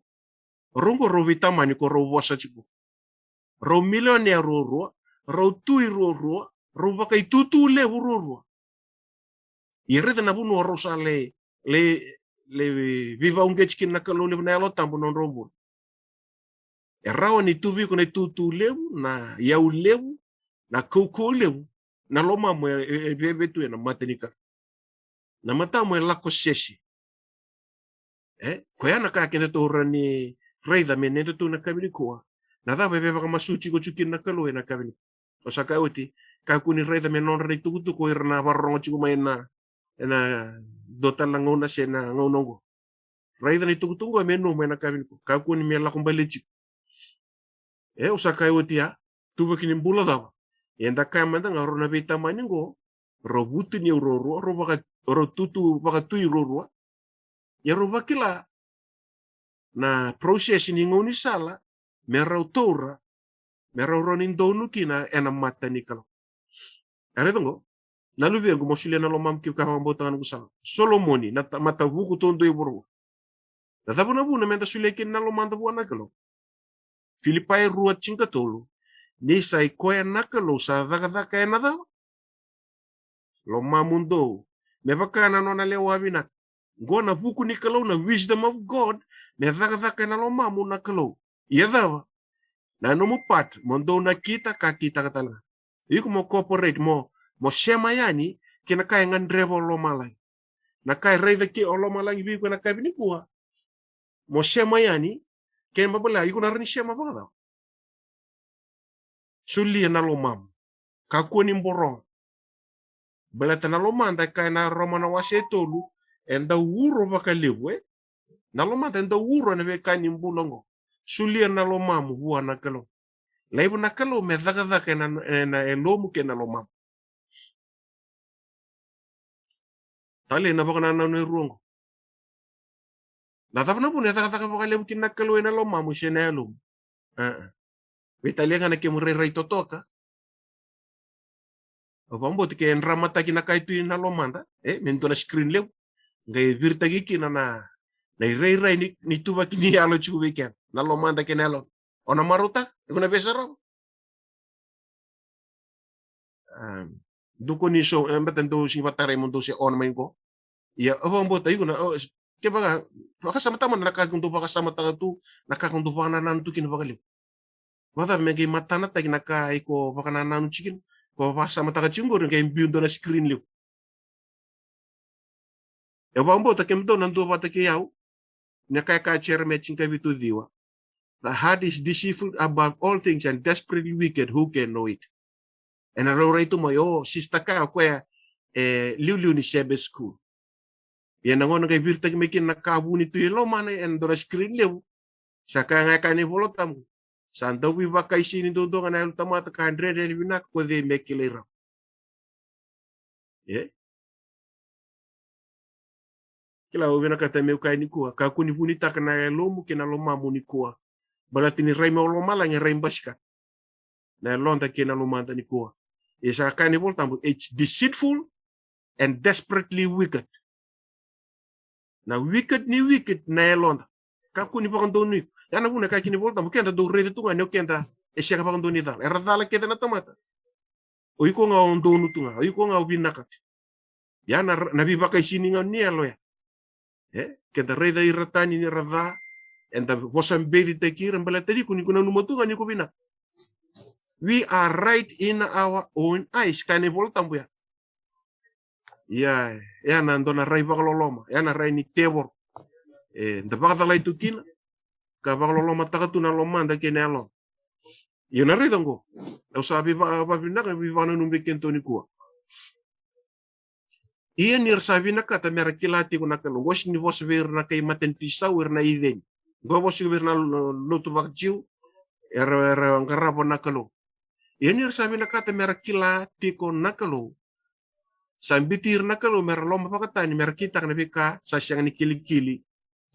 Rau qo rau veitamani ko rau vosa tiko. Rau milionea ruarua, rau tui ruarua, rau vakaitutu levu ruarua. Ia raica na vanua rau sa lai, lai, lai veivakauqeti kina na Kalou levu na Yalo Tabu na nodrau bula. E rawa ni tu vei iko na itutu levu, na iyau levu, na kaukauwa levu, na lomamu e, e, e viavia tu ena mata ni Kalou. Na matamu e lako sese. E, koya na ka kedatou rawa ni raica me nodatou na yakavi nikua. Na cava e veivakamasuti iko tiko kina na Kalou ena yakavi nikua. Au sa kaya oti, kakua ni raica me nodra na itukutuku o ira na vakarorogo tiko mai ena, ena dua tale na gauna se na gauna oqo. Raica na itukutuku qo me nomu ena yakavi nikua. Kakua ni me lako bale tiko. E, au sa kaya oti ya, tuvaki ni bula cava? Eda kaya mada ga rau na veitamani qo, rau vutuniyau ruarua, rau vaka, rau tutu vakatui ruarua. Ia rau vakila na process ni gaunisala me rau taura, me rau rawa ni donu kina ena mata ni Kalou. E raica qo, na luvequ, mo solia na lomamu ki vei au ka vakabauta ga na noqu sala. Solomoni, na ta-, matavuku taudua e vuravura. Na cava na vuna meda solia kina na lomada vua na Kalou? Filipai rua tinikatolu. Ni sa i koya na Kalou sa cakacaka ena cava? Lomamudou. Me vaka na nona lewa vinaka. Qo na vuku ni Kalou, na wisdom of God, me cakacaka ena lomamu na Kalou. Ia cava? Na nomu part, mo dou nakita ka kitaka tale ga. Iko mo cooperate, mo, mo sema yani kei na ka e gadreva o lomalagi. Na ka e raica kina o lomalagi vei iko ena yakavi nikua. Mo sema yani, kena ibalebale iko na rawa ni sema vakacava? Solia na lomamu. Kakua ni boroga. Baleta na lomada e kaya na Roma na wase e tolu, e dau uro vakalevu, e? Na lomada e dau uro ena veika ni bula oqo. Solia na lomamu vua na Kalou. Laiva na Kalou me cakacaka ena, ena yalomu kei na lomamu. Talei na vakanananu e rua oqo. Na cava na vuna e cakacaka vakalevu kina na Kalou ena lomamu se na yalomu? A-a. Veitalia ga na kemu rairai totoka. Au vakabauta ke dramataki na ka e tu ena lomada, e, me dua na screen levu. Qai viritaki kina na, na irairai ni, ni ituvaki ni yalo e tiko vei keda. Na lomada kei na yalo. O na marautaka, iko na veisarava. Am, dou kua ni so, e, baleta dou sega ni vakatarai mo dou se on mai qo. Ia, au vakabauta iko na, o, kevaka, vakasamataka mada na ka ko dou vakasamataka tu, na ka ko dou vakanananu tu kina vakalevu. Vakacava me qai matanataki na ka iko vakanananu tiko kina, ko vakasamataka tiko qori, qai biu dua na screen levu. Au vakabauta kemudou na duavata kei au, na ka e kaya Jeremaia tinikavitu ciwa. The heart is deceitful above all things and desperately wicked, who can know it? Ena rairai tu mai, o, sister ka, o koya, e liuliu ni Sabbath school. Ia na gauna qai viritaki mai kina na ka vuni tu e lomana ena dua na screen levu, sa kaya ga e kaya na iVola Tabu, sa dau veivakaisini duadua ga na yalo ni tamata ka dredre ni vinaka ko cei me kilai rau. E kila, au vinakata meu kaya nikua, kakua ni vunitaka na yalomu kei na lomamu nikua, baleta ni rai mai lomalagi e rai basika na yaloda kei na lomada nikua. E sa kaya na iVola Tabu, it's deceitful and desperately wicked. Na wicked ni wicked na yaloda. Kakua ni vakadonui iko. Ya na vuna e kaya kina na iVola Tabu, keda dau raica tu ga ni o keda e sega vakadua ni cala. Era cala kece na tamata. O iko ga o donu tu ga, o iko ga o vinaka tu. Ya na, na veivakaisini ga ni yalo ya. E keda raica ira tani ni ra ca, eda vosa becitaki ira baleta ni ko, ni ko nanuma tu ga ni ko vinaka. We are right in our own eyes, kaya na iVola Tabu ya. Ia, ya na dua na rai vakaloloma, ya na rai ni tevoro. Eda vakacalai tu kina ka vakalolomataka tu na lomada kei na yalo. Ia na raica oqo, au sa veiva-, vavinaka, veivakananumi vei kedatou nikua. Ia ni ra sa vinakata me ra kila tiko na Kalou. Oqo sega ni vosa vei ira na kai matanitu isau, ira na heathen. Oqo e vosa vei ira na lo-, lotu vakaJiu, era, era qarava na Kalou. Ia ni ra sa vinakata me ra kila tiko na Kalou, sa biuti ira na Kalou me ra lomavakatani, me ra kitaka na veika sa sega ni kilikili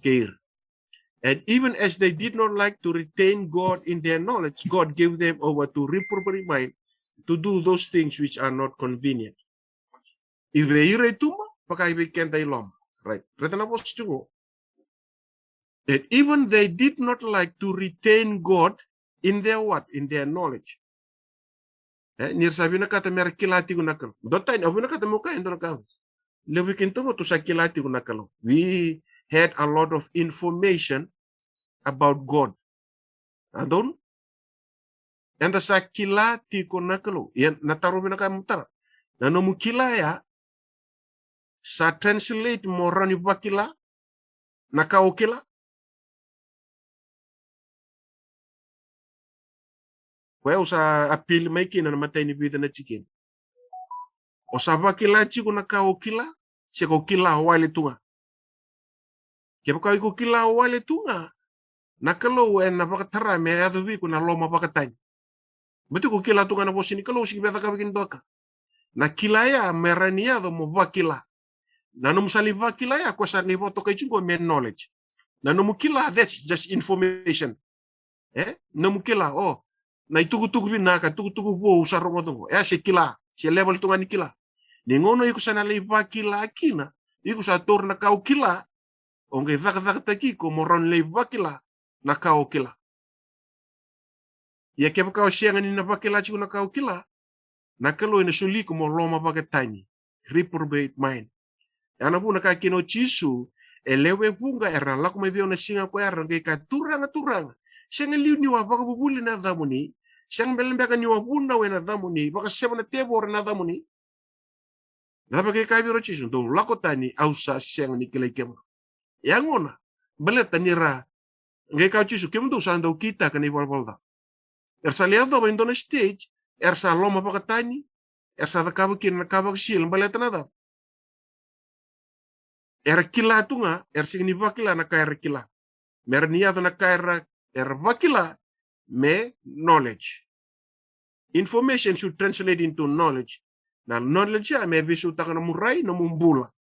kei ira. And even as they did not like to retain God in their knowledge, God gave them over to reprobate mind to do those things which are not convenient. I vei ira e tuba, vaka i vei keda i loma. Right. Raica na vosa tiko. And even they did not like to retain God in their what? In their knowledge. E, ni ra sa vinakata me ra kila tiko na Kalou. Dua tani, au vinakata meu kaya e dua na ka. Levu vei kedatou sa kila tiko na Kalou. We had a lot of information about God. A donu? Eda sa kila tiko na Kalou. Ia na taro vinaka mo tara. Na nomu kila ya, sa translate mo rawa ni vakila na ka o kila? Koya au sa appeal mai kina na matai ni vica na tikina. O sa vakila tiko na ka o kila, se ko kila wale tu ga? Kevaka iko kila wale tu ga, na Kalou ena vakatara me yaco vei iko na lomavakatani. Baleta iko kila tu ga na vosa ni Kalou, sega ni via cakava kina dua ka. Na kila ya me rawa ni yaco mo vakila. Na nomu sa lai vakila ya, koya sa qai vakatokai tiko me knowledge. Na nomu kila, that's just information. E? Nomu kila, o, na itukutuku vinaka, tukutuku vou sa rogoca qo. E, se kila, se level tu ga ni kila. Ni gauna iko sa na lai vakila kina, iko sa taura na ka o kila, o qai cakacakataki iko mo rawa ni lai vakila na ka o kila. Ia kevaka o sega ni na vakila tiko na ka o kila, na Kalou ena soli iko mo lomavakatani, reprobate mind. Ya na vuna kaya kina o Jisu, e lewe vuqa era lako mai vei au na siga ko ya, era qai kaya, Turaga, Turaga, sega liu niu a vakavuvuli ena yacamuni, sega beka niu a vunau ena yacamuni, vakaseva na tevoro ena yacamuni? Na cava e kaya vei ira o Jisu? Dou lako tani, au sa sega ni kilai kemudou. E a gona, baleta ni ra qai kaya o Jisu, kemudou sa dau kitaka na ivalavala ca. Era sa lai yacova e dua na stage, era sa lomavakatani, era sa cakava kina na ka vakasisila, baleta na cava? Era kila tu ga, era sega ni vakila na ka era kila. Me ra ni yaco na ka era, era vakila me knowledge. Information should translate into knowledge. Na knowledge ya me veisautaka nomu rai, nomu bula.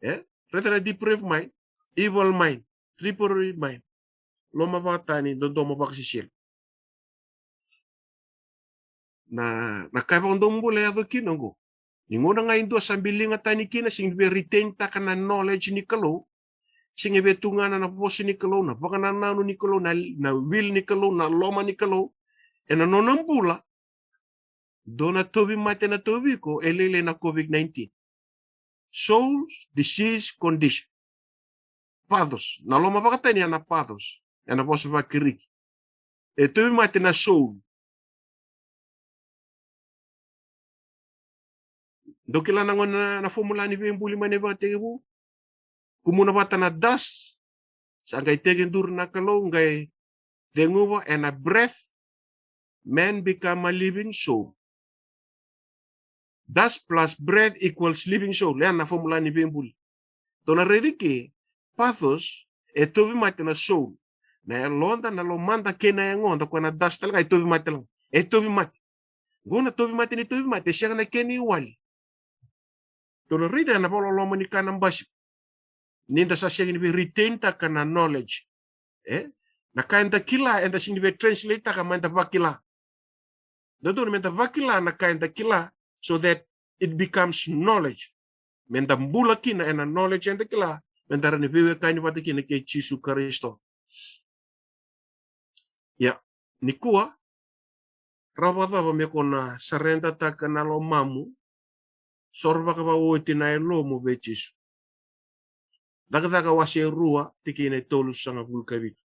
E? Raica na depraved mind, evil mind, reprobate mind. Lomavakatani, dodomo vakasisila. Na, na ka e vakadomobula e yaco kina oqo. Ni gauna ga e dua sa biliga tani kina, sega ni via retain taka na knowledge ni Kalou, sega ni via tugana na vosa ni Kalou, na vakanananu ni Kalou, na, na will ni Kalou, na loma ni Kalou ena nona bula, dua na tauvimate na tauvi iko e lailai na COVID nineteen. Soul's disease condition. Pathos. Na lomavakatani ya na pathos ena vosa vaKiriki. E tauvimate na soul. Dou kila na gauna na, na fomula ni veibuli mai na ivakatekivu? Kumuna vata na dust, sa qai tekiduru na Kalou, qai ceguva ena breath, man become a living soul. Dust plus breath equals living soul. Ya na fomula ni veibuli. Tou na raica ke, pathos, e tauvimate na soul. Na yaloda, na lomada kei na yagoda, koya na dust tale ga, e tauvimate tale ga. E tauvimate. Qo na tauvimate ni tauvimate, e sega na kena iwali. Tou na raica na vakaloloma ni ka na basika. Ni da sa sega ni vei retain taka na knowledge. E? Na ka eda kila, eda sega ni vei translate taka, meda vakila. Dodonu meda vakila na ka eda kila, so that it becomes knowledge. Meda bula kina ena knowledge eda kila, meda rawa ni veiwekani vata kina kei Jisu Karisito. Ia, nikua, rawa vakacava me ko na surrender taka na lomamu, soro vakavaoti na yalomu vei Jisu? Cakacaka wase rua, tikina e tolusagavulu ka vitu.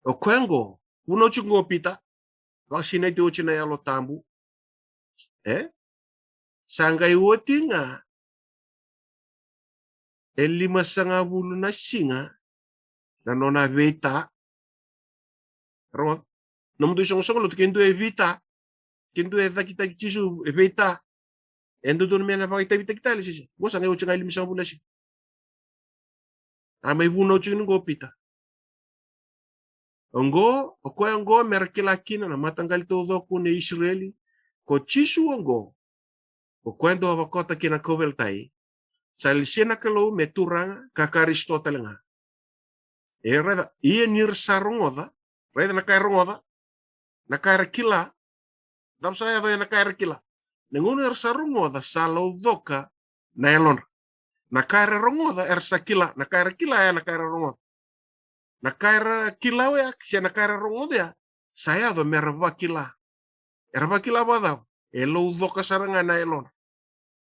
O koya qo, vunau tiko qo o Pita, vakasinaiti oti na Yalo Tabu. E? Sa qai oti ga e limasagavulu na siga na nona veita. Rogoca. Nomudou isoqosoqo lotu, ke dua e veita, ke dua e cakitaki Jisu, e veita. E dodonu me na vakaitavitaki tale se sega? Qo sa qai oti ga e limasagavulu na siga. A mai vunau tiko ni qo o Pita. Oqo, o koya oqo me ra kila kina na mataqali taucoko ni Isireli, ko Jisu oqo, o koya dou a vakota ki na kauveilatai, sa lesi na Kalou me Turaga ka Karisito tale ga. E raica, ia ni ra sa rogoca, raica na ka era rogoca, na ka era kila, cava sa yaco ena ka era kila. Na gauna era sa rogoca, sa laucoka na yalodra. Na ka era rogoca, era sa kila, na ka era kila, ya na ka era rogoca. Na ka era kila oya, se na ka era rogoca oya, sa yaco me ra vakila. Era vakila vakacava? E laucoka sara ga na yalodra.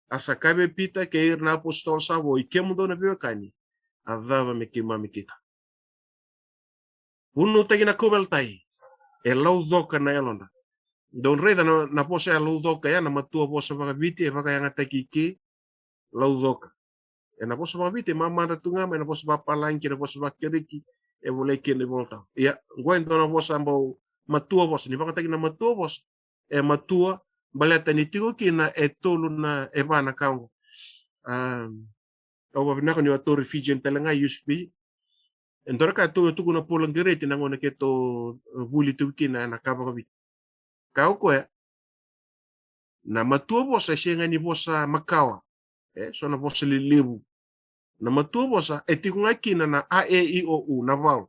A sa kaya vei Pita kei ira na apositolo sa vo, i kemudou na veiwekani, a cava me keimami kitaka? Vunautaki na kauveilatai, e laucoka na yalodra. Dou raica na, na vosa ya laucoka ya, na matua vosa vakaviti, e vakayagataki i ke, laucoka. Ena vosa vakaviti e mamada tu ga mai na vosa vakapalagi kei na vosa vakakereki e volai kina iVolatabu. Ia, qo e dua na vosa bau matua vosa, ni vakayagataki na matua vosa, e matua, baleta ni tiko kina e tolu na, e va na ka oqo. Um, au vavinaka ni o tauri Fijian tale ga, U S P. E dua na ka tou tukuna Paul Garrett na gauna keitou, e, vuli tiko kina na ka vakaviti. Kaya o koya, na matua vosa e sega ni vosa makawa. E, so na vosa lelevu. Na matua vosa e tiko ga kina na a, e, i, o, u, na vowel.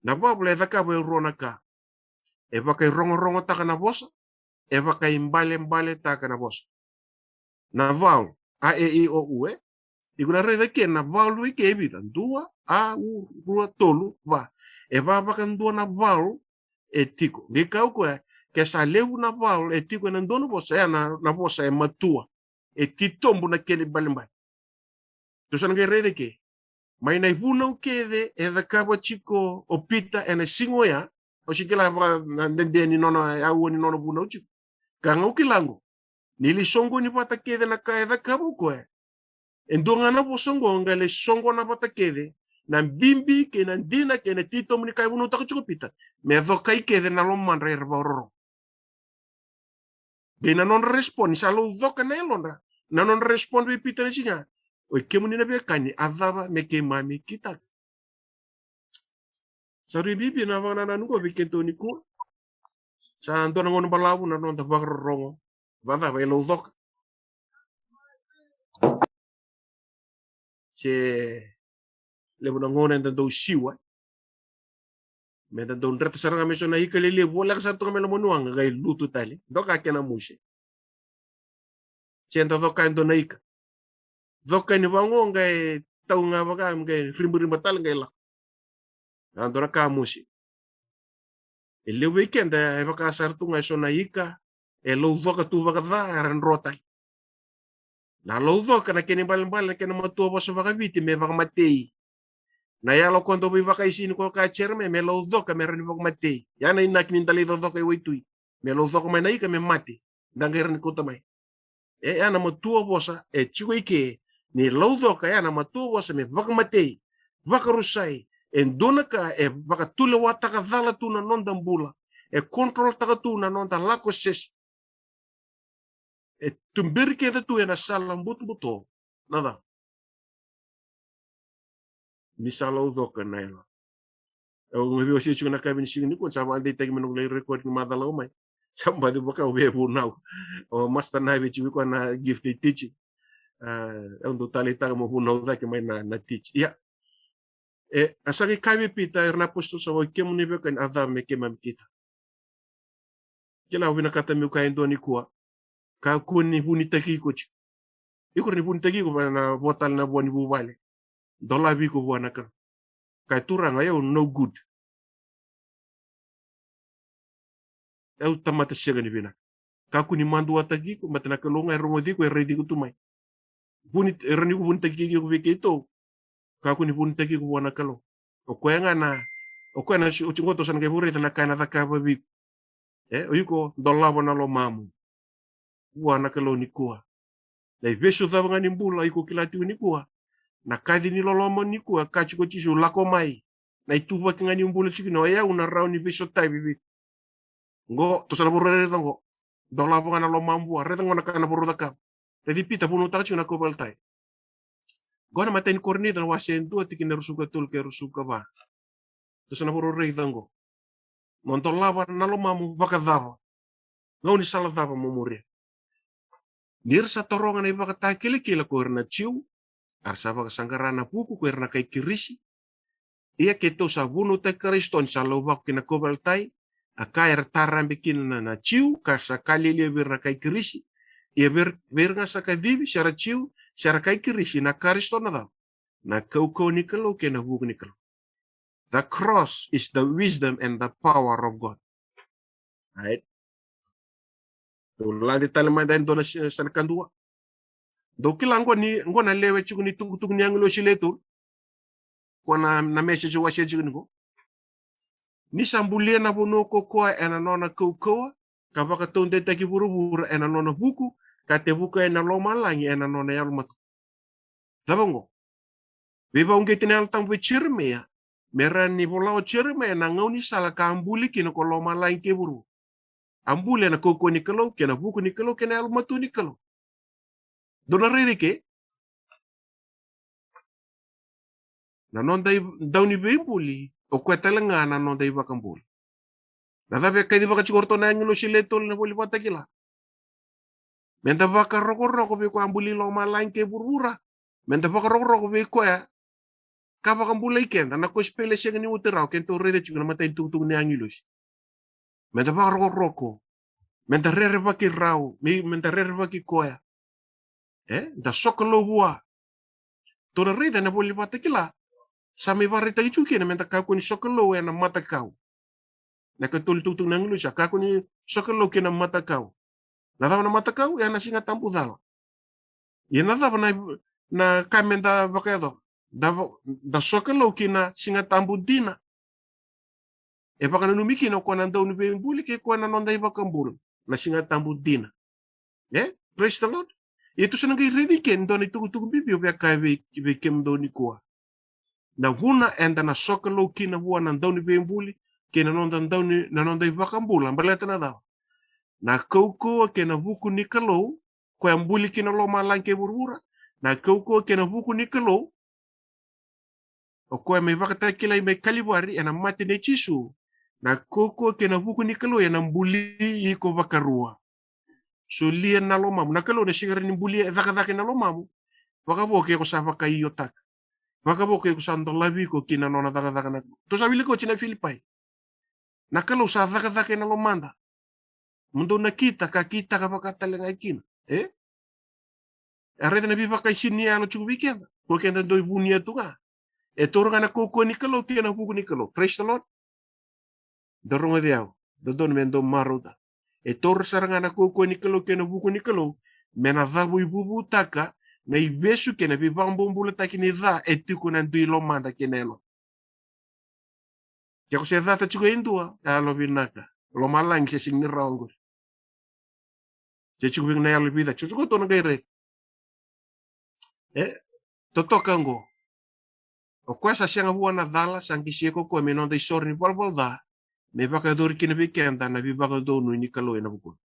Na vowel e cakava e rua na ka. E vakairogorogotaka na vosa, e vakaibalebaletaka na vosa. Na vowel, a, e, i, o, u, e. Iko na raica ke na vowel i ke e vica, dua, a, u, rua, tolu, va. E va vakadua na vowel e tiko. Qai kaya o koya, ke sa levu na vowel e tiko ena dua na vosa, ya na, na vosa e matua. E titobu na kena ibalebale. Tou sa na qai raica ke. Mai na ivunau kece e cakava tiko o Pita ena siga oya, au sega ni kila vaka na dede ni nona, e aua ni nona vunau tiko. Ka ga au kila qo, ni lai soqoni vata kece na ka e cakava o koya. E dua ga na vosa oqo qai lai soqona vata kece na bibi kei na dina kei na titobu ni ka e vunautaka tiko o Pita, me cokai kece na lomadra era vakarorogo. Qai na nodra respond, ni sa laucoka na yalodra, na nodra respond vei Pita na siga, oi kemuni na veiwekani, a cava me keimami kitaka? Sa rui bibi na vakanananu qo vei keitou nikua. Sa dua na gauna balavu na noda vakarorogo. Vakacava, e laucoka? Se levu na gauna eda dau siwa. Meda dau dreta sara ga mai so na ika lelevu, voleka sara tu ga mai loma ni waqa, qai lutu tale. Doka kena muse. Se da coka e dua na ika. Coka ni vaqo qai tau ga vaka, qai ribariba tale qai lako. Na dua na ka muse. E levu vei keda e vaka sara tu ga e so na ika e laucoka tu vakaca era dro tale. Na laucoka na kena ibalebale na kena matua vosa vakaviti me vakamatei. Na yalo ko dau veivakaisini ko kaya Jeremaia me laucoka me rawa ni vakamatei. Ya na inaki ni da lai cocoka e waitui. Me laucoka mai na ika me mate. Da qai rawa ni kauta mai. E, ya na matua vosa e tiko i ke, ni laucoka ya na matua vosa me vakamatei, vakarusai, e dua na ka e vakatulewataka cala tu na noda bula, e controltaka tu na noda lako sese. E tuberi keda tu ena sala butobuto. Na cava? Ni sa laucoka na yalo. Au ga via wasea tiko na kavi ni siga nikua, sa vakadeitaki mai na noqu lai record ni macala mai. Sa baci vaka au via vunau. O master na via tiko koya na gift ni teaching. Ah, au dau taleitaka mo vunau cake mai na, na teach. Ia. E, a sa qai kaya vei Pita, ira na apositolo sa, o kemuni veiwekani, a cava me keimami kita? Kila, au vinakata meu kaya e dua nikua. Kakua ni vunitaki iko tiko. Iko ni vunitaki iko vua na, vua tale na vua ni vuvale. Dolavi iko vua na Kalou. Kaya, Turaga, o yau no good. Au tamata sega ni vinaka. Kakua ni maduataki iko, baleta na Kalou ga e rogoci iko, e raici iko tu mai. Vuni, e rawa ni ko vunitaki iko vei keitou. Kakua ni vunitaki iko vua na Kalou. O koya ga na, o koya na, o tiko tou sa na qai vakaraitaka na ka ena cakava vei iko. E, o iko dolava na lomamu vua na Kalou nikua. Na ivesu cava ga ni bula iko kila tiko nikua, na kaci ni loloma nikua, ka tiko Jisu, lako mai. Na ituvaki ga ni bula tiko ni, o yau na rawa ni veisotavi vei iko. Qo, tou sa na vakaraica qo. Dolava ga na lomamu vua, raica qo na ka na vakarau cakava. Raici Pita vunautaka tiko na kauveilatai. Qo na imatai ni Korinica na wase e dua, tikina e ruasagavulu ka tolu kei ruasagavulu ka va. Tou sa na vakarau raica qo. Mo dolava na lomamu vakacava? Gaunisala cava mo muria? Ni ra sa taroga na ivakatakilakila ko ira na Jiu, a ra sa vakasaqara na vuku ko ira na kai Kirisi. Ia keitou sa vunautaki Karisito ni sa lauvako ki na kauveilatai, a ka era tarabe kina na, na Jiu, ka sa ka lialia vei ira na kai Kirisi. Ia vei ira, vei ira ga sa kacivi, se ra Jiu, se ra kai Kirisi, na Karisito na cava? Na kaukauwa ni Kalou kei na vuku ni Kalou. The cross is the wisdom and the power of God. Right? Tou lade tale mada e dua na si-, sa na kadua. Dou kila qo ni, qo na lewe tiko ni tukutuku ni agilosi le tolu. Ko na, na message au wasea tiko ni qo. Ni sa bulia na vanua ko koya ena nona kaukauwa, ka vakataudeitaki vuravura ena nona vuku, ka tevuka ena lomalagi ena nona yalomatua. Cava qo? Veivakauqeti na Yalo Tabu vei Jeremaia, me rawa ni vola o Jeremaia na gaunisala ka a buli kina ko lomalagi kei vuravura. A buli ena kaukauwa ni Kalou, kei na vuku ni Kalou, kei na yalomatua ni Kalou. Dou na raica ke? Na noda i-, dauniveibuli, o koya tale ga na noda iVakabula. Na cava e kacivaka tiko o ratou na agilosi le tolu ena iVola Vakatakila? Meda vakarokoroko vei koya a buli lomalagi kei vuravura. Meda vakarokoroko vei koya ka vakabulai keda, na kosipeli e sega ni oti rawa, keda tou raica tiko na imatai ni tukutuku ni agilosi. Meda vakarokoroko. Meda rerevaki rau, me, meda rerevaki koya. E, da sokalou vua. Tou na raica ena iVola Vakatakila. Sa mai vakaraitaki tiko kina meda kakua ni sokalou ena matakau. Na ikatolu ni tukutuku ni agilosi, sa kakua ni sokalou ki na matakau. Na cava na matakau? Ia na Siga Tabu cala. Ia na cava na, na ka meda vakayacora? Da va-, da sokalou ki na Siga Tabu dina. E vakananumi kina o koya na dauniveibuli kei koya na noda iVakabula. Na Siga Tabu dina. E? Praise the Lord. Ia tou sa na qai raica ke e dua na itukutuku bibi au via kaya vei, vei kemudou nikua. Na vuna eda na sokalou kina vua na dauniveibuli, kei na noda dauni, na noda iVakabula, baleta na cava? Na kaukauwa kei na vuku ni Kalou, koya buli kina lomalagi kei vuravura, na kaukauwa kei na vuku ni Kalou, o koya mai vakatakilai mai Kalivari ena mate nei Jisu, na kaukauwa kei na vuku ni Kalou ena buli iko vakarua. Solia na lomamu. Na Kalou na sega ni bulia e cakacaka ena lomamu. Vakavo ke ko sa vakaiotaka. Vakavo ke ko sa dolavi iko ki na nona cakacaka na Kalou. Tou sa wilika oti na Filipai. Na Kalou sa cakacaka ena lomada. Mo dou nakita ka kitaka vakatalega kina. E? E raica na veivakaisini ni yalo tiko vei keda. Ko keda dou vunia tu ga. E taura ga na kaukauwa ni Kalou kei na vuku ni Kalou. Praise the Lord. Dou rogoci au. Dodonu me dou marauta. E taura sara ga na kaukauwa ni Kalou kei na vuku ni Kalou. Me na cavuivuvutaka na ivesu kei na veivakabobulataki ni ca e tiko na dui lomada kei na yalo. Ke ko se cata tiko e dua, yalo vinaka. Lomalagi se sega ni rawa qori. Se tiko vei iko na yalo vica, tiko, tiko tou na qai raica. E, totoka qo. O koya sa sega vua na cala, sa qisi ko koya me noda isoro ni valavala ca, me vakayacori kina vei keda na veivakadonui ni Kalou ena vukuna.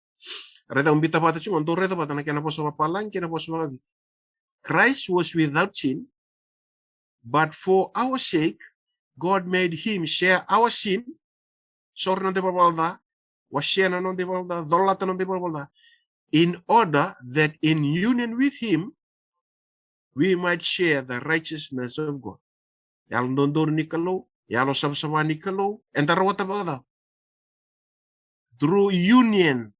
Raica, au bita vata tiko, dou raica vata na kena vosa vapalagi kei na vosa vakaViti. Christ was without sin, but for our sake God made him share our sin. Sore na noda ivalavala ca, wasea na noda ivalavala ca, colata na noda ivalavala ca, in order that in union with him we might share the righteousness of God. Yalododonu ni Kalou, yalo savasava ni Kalou, eda rawata vakacava? Through union,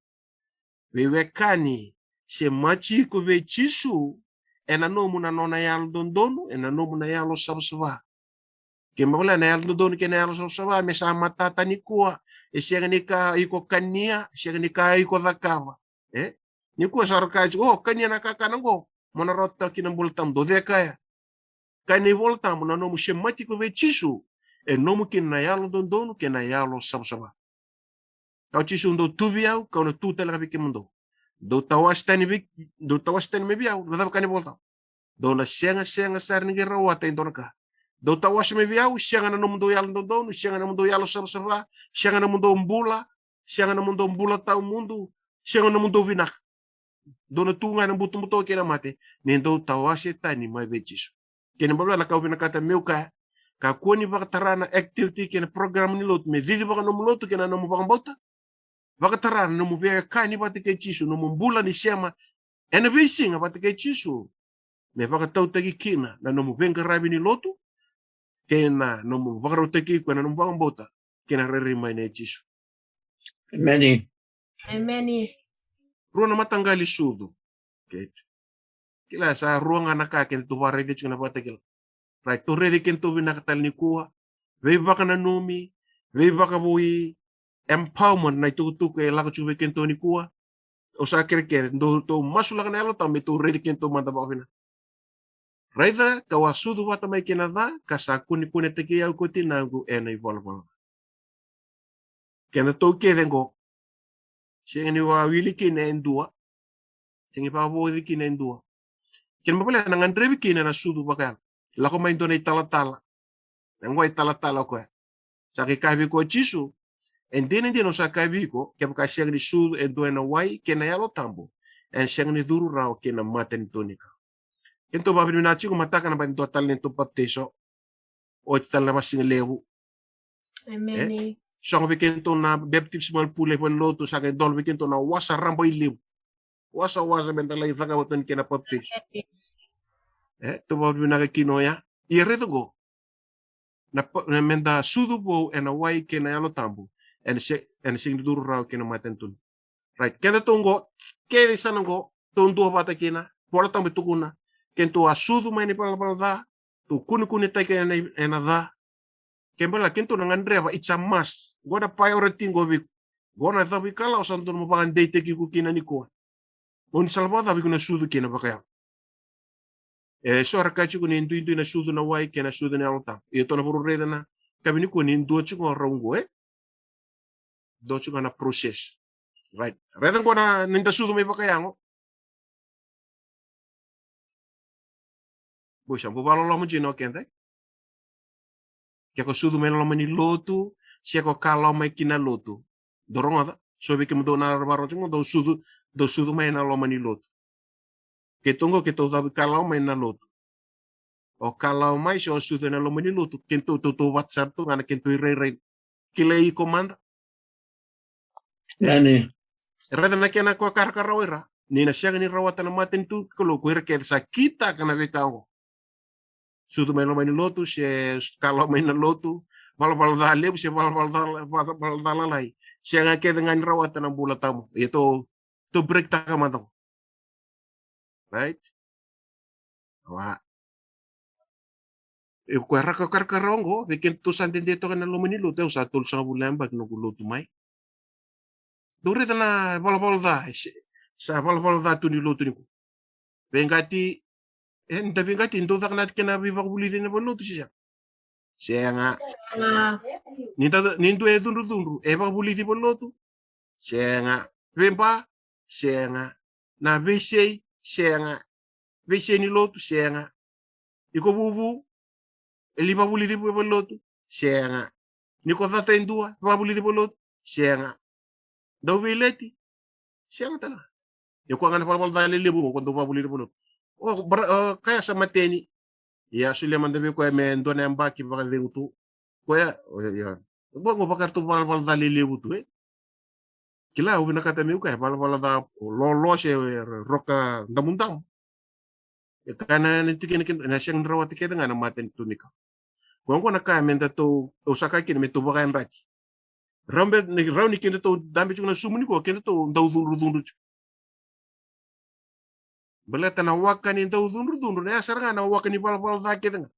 veiwekani, se match iko vei Jisu, ena nomu na nona yalododonu, ena nomu na yalo savasava. Kena ibalebale na yalododonu kei na yalo savasava me sa matata nikua. E sega ni ka iko kania, e sega ni ka iko cakava. E? Nikua sa ra kaya tiko, o, kania na kakana qo, mo na rawata kina bula tabu, dou cakava. Kaya na iVola Tabu, na nomu semati iko vei Jisu, e nomu kina na yalododonu kei na yalo savasava. Kaya o Jisu, dou tu vei au, kau na tu tale ga vei kemudou. Dou tawase tani vei, dou tawase tani mai vei au, na cava kaya na iVola Tabu? Dou na sega, sega sara ni qai rawata e dua na ka. Dou tawase mai vei au, sega na nomudou yalododonu, sega na nomudou yalo savasava, sega na nomudou bula, sega na nomudou bula tawamudu, sega na nomudou vinaka. Dou na tu ga ena butobuto kei na mate, ni dou tawase tani mai vei Jisu. Kena ibalebale na ka au vinakata meu kaya, kakua ni vakatara na activity kei na program ni lotu me cici vaka nomu lotu kei na nomu vakabauta. Vakatara na nomu veiwekani vata kei Jisu, nomu bula ni sema ena veisiga vata kei Jisu, me vakatautaki kina na nomu veiqaravi ni lotu kei na nomu vakarautaki iko ena nomu vakabauta kei na rairai mai nei Jisu. Emeni. Emeni. Rua na mataqali sucu. Keitou kila sa rua ga na ka keitou vakaraica tiko na Vakatakila. Right, tou raici keitou vinaka tale nikua. Veivakananumi, veivakavoui, empowerment na itukutuku e lako tiko vei keitou nikua. Au sa kerekere, dou tou masulaka na Yalo Tabu me tou raici keitou mada vakavinaka. Raica, kau a sucu vata mai kei na ca, ka sa kunekunetaki au ko tinaqu ena ivalavala ca. Keda tou kece qo, sega ni vakawili kina e dua, sega ni vakavoci kina e dua. Kena ibalebale na gadrevi kina na sucu vakayalo. Lako mai dua na italatala. Na qo italatala o koya. Sa qai kaya vei koya o Jisu, e dina, dina au sa kaya vei iko, kevaka sega ni sucu e dua ena wai kei na Yalo Tabu, ena sega ni curu rawa ki na matanitu ni Kalou. Keitou vakavinavinaka tiko, mataka na bati dua tale na neitou papitaiso. Oti tale na vakasigalevu. Emeni. E? Sogo vei keitou na baptismal pool e valenilotu, sa qai dola vei keitou na wasa rabailevu. Wasawasa meda lai cakava tu ni kena papitaiso. Emeni. E, tou vakavinavinaka kina oya. Ia raica qo. Na pa-, na meda sucu vou ena wai kei na Yalo Tabu, ena se-, ena sega ni curu rawa ki na matanitu. Right, keda tou qo, keda i sana qo, tou dua vata kina, Vola Tabu e tukuna, keitou a sucu mai na ivalavala ca, tou kunekunetaki ena, ena ca. Kena ibalebale keitou na gadreva, it's a must. Qo na priority qo vei iko. Qo na cavuikalawa sa dodonu mo vakadeitaki iko kina nikua. Mo ni sa la vakacava iko na sucu kina vakayalo. E so era kaya tiko ni duidui na sucu na wai kei na sucu na Yalo Tabu. Ia tou na vakarau raica na ka vei nikua ni dua tiko rau qo, e? Dua tiko na process. Right. Raica qo na, ni da sucu mai vakayago. Boi sa bau vakaloloma dina o keda. Ke ko sucu mai na loma ni lotu, se ko kalawa mai ki na lotu. Dou rogoca, so vei kemudou na vakarorogo tiko, dou sucu, dou sucu mai na loma ni lotu. Keitou qo, keitou cavuikalawa mai na lotu. O kalawa mai se o sucu ena loma ni lotu, keitou, tou, tou vata sara tu ga na keitou irairai. Kilai iko mada. Emeni. Raica na kena ko karakarawa ira. Ni na sega ni rawata na matanitu ni Kalou ko ira kece sa kitaka na veika qo. Sucu mai loma ni lotu, se kalawa mai na lotu, valavala ca levu, se valavala ca, valavala ca lalai. Sega kece ga ni rawata na bula tabu. Ia tou, tou break taka mada qo. Right? Wa. E ko raka karakarawa qo, vei keitou sa dede toka na loma ni lotu, au sa tolusagavulu na yabaki noqu lotu mai. Dou raica na valavala ca, e se, sa valavala ca tu ni lotu nikua. Veiqati, e, ni da veiqati, dou caka na kena veivakavulici na valenilotu, se sega? Sega. Sega. Ni da, ni dua e cudrucudru, e vakavulici valenilotu? Sega. Veiba? Sega. Na veisei? Sega. Veisei ni lotu? Sega. Iko vuvu? E li vakavulici valenilotu? Sega. Ni ko cata e dua, vakavulici valenilotu? Sega. Dau veileti? Sega tale ga. Ia koya ga na valavala ca lelevu qo, ko dau vakavulica voli. O, bara, o, kaya sa mateni. Ia, solia mada vei koya me dua na yabaki vakacegu tu. Koya, o, ia. Qo, qo vaka ratou valavala ca lelevu tu, e. Kila, au vinakata meu kaya, valavala ca lolo se, e, roka damudamu. E kaya na, na tikina kina, na sega ni rawata kece ga na matanitu ni Kalou. Koya qo na kaya me datou, au sa kaya kina me tou vakayadrati. Rau be, ni, rau ni kedatou dabe tiko na sumu ni ko, kedatou dau cudrucudru tiko. Baleta na waka ni dau cudrucudru, na ya sara ga na waka ni valavala ca kece ga.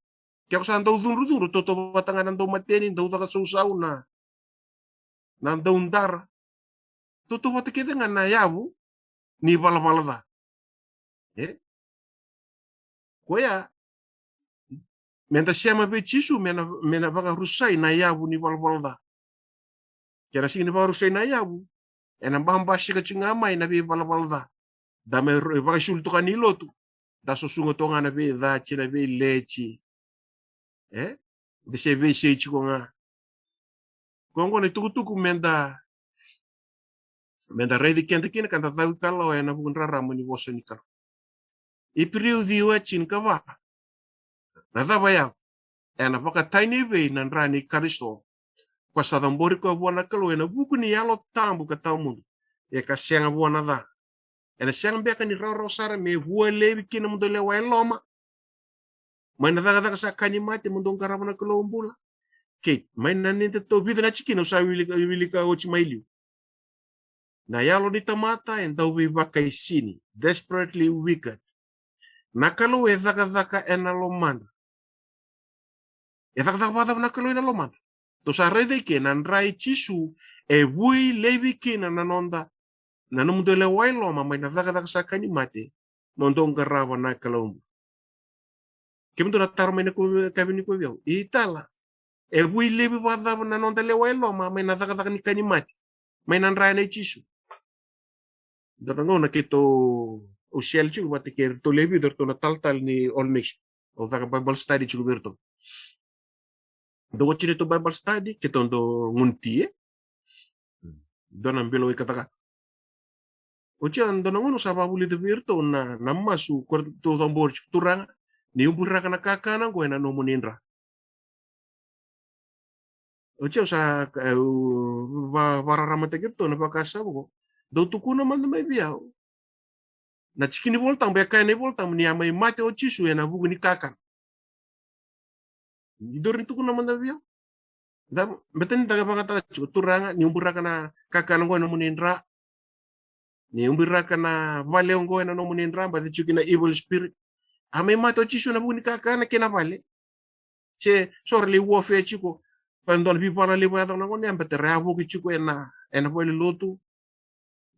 Ke ko sa dau cudrucudru, tautauvata ga na dau mateni, dau caka sausau na, na dau dara. Tautauvata kece ga na yavu ni valavala ca. E? Koya, me da sema vei Jisu, me na, me na vakarusai na yavu ni valavala ca. Ke na sega ni vakarusai na yavu, ena babasika tiko ga mai na veivalavala ca. Da mai ro-, vakaisulu toka ni lotu. Da susuga toka ga na veica, tsi na veileti. E? Da se veisei tiko ga. Koya qo na itukutuku me da, me da raici keda kina ka da cau ikalawa ena vuku ni rarama ni vosa ni Kalou. Iperiu ciwa, tinikava. Na cava e yaco? Ena vakatani vei na dra ni Karisito, ka sa cabori koya vua na Kalou ena vuku ni Yalo Tabu ka tawamudu, e ka sega vua na ca. Ena sega beka ni rawarawa sara me vua laivi kina mo dou lewa e loma mai na cakacaka sa ka ni mate, mo dou qarava na Kalou bula? Kei mai na nida tou vica na tikina au sa wilika, wilika oti mai liu. Na yalo ni tamata e dau veivakaisini, desperately wicked. Na Kalou e cakacaka ena lomada. E cakacaka vakacava na Kalou ena lomada? Tou sa raica i ke na dra i Jisu e vui laivi kina na noda, na nomudou lewa e loma mai na cakacaka sa ka ni mate, mo dou qarava na Kalou bula. Kemudou na taro mai na ko-, kavi ni ko vei au. I tala, e vui laivi vakacava na noda lewa e loma mai na cakacaka ni ka ni mate, mai na dra nei Jisu? Dua na gauna keitou, au sele tiko vata kei iratou lewe vica, iratou na talatala ni All Nation. Au caka Bible study tiko vei iratou. Dou oti neitou Bible study, keitou dau gunu ti, e? Dua na bilo i katakata. Oti ya, dua na gauna au sa vakavulica vei iratou na, na masu ko iratou cabori tiko, Turaga, ni uburaka na kakana qo ena nomuni dra. Oti au sa, e, va-, vakararamataki iratou na vakasama qo. Dou tukuna mada mai vei au. Na tiki ni Volatabu, e kaya na iVolatabu ni a mai mate o Jisu ena vuku ni kakana. Ni dou rawa ni tukuna mada vei au. Da, baleta ni da vakayagataka tiko, Turaga, ni uburaka na kakana qo ena nomuni dra. Ni uburaka na vale qo ena nomuni dra, baleta tiko na evil spirit. A mai mate o Jisu ena vuku ni kakana kei na vale. Se so ra lai warfare tiko, ka dua na veivala levu e yaco na gauna ya, baleta ra yavoki tiko ena, ena valenilotu.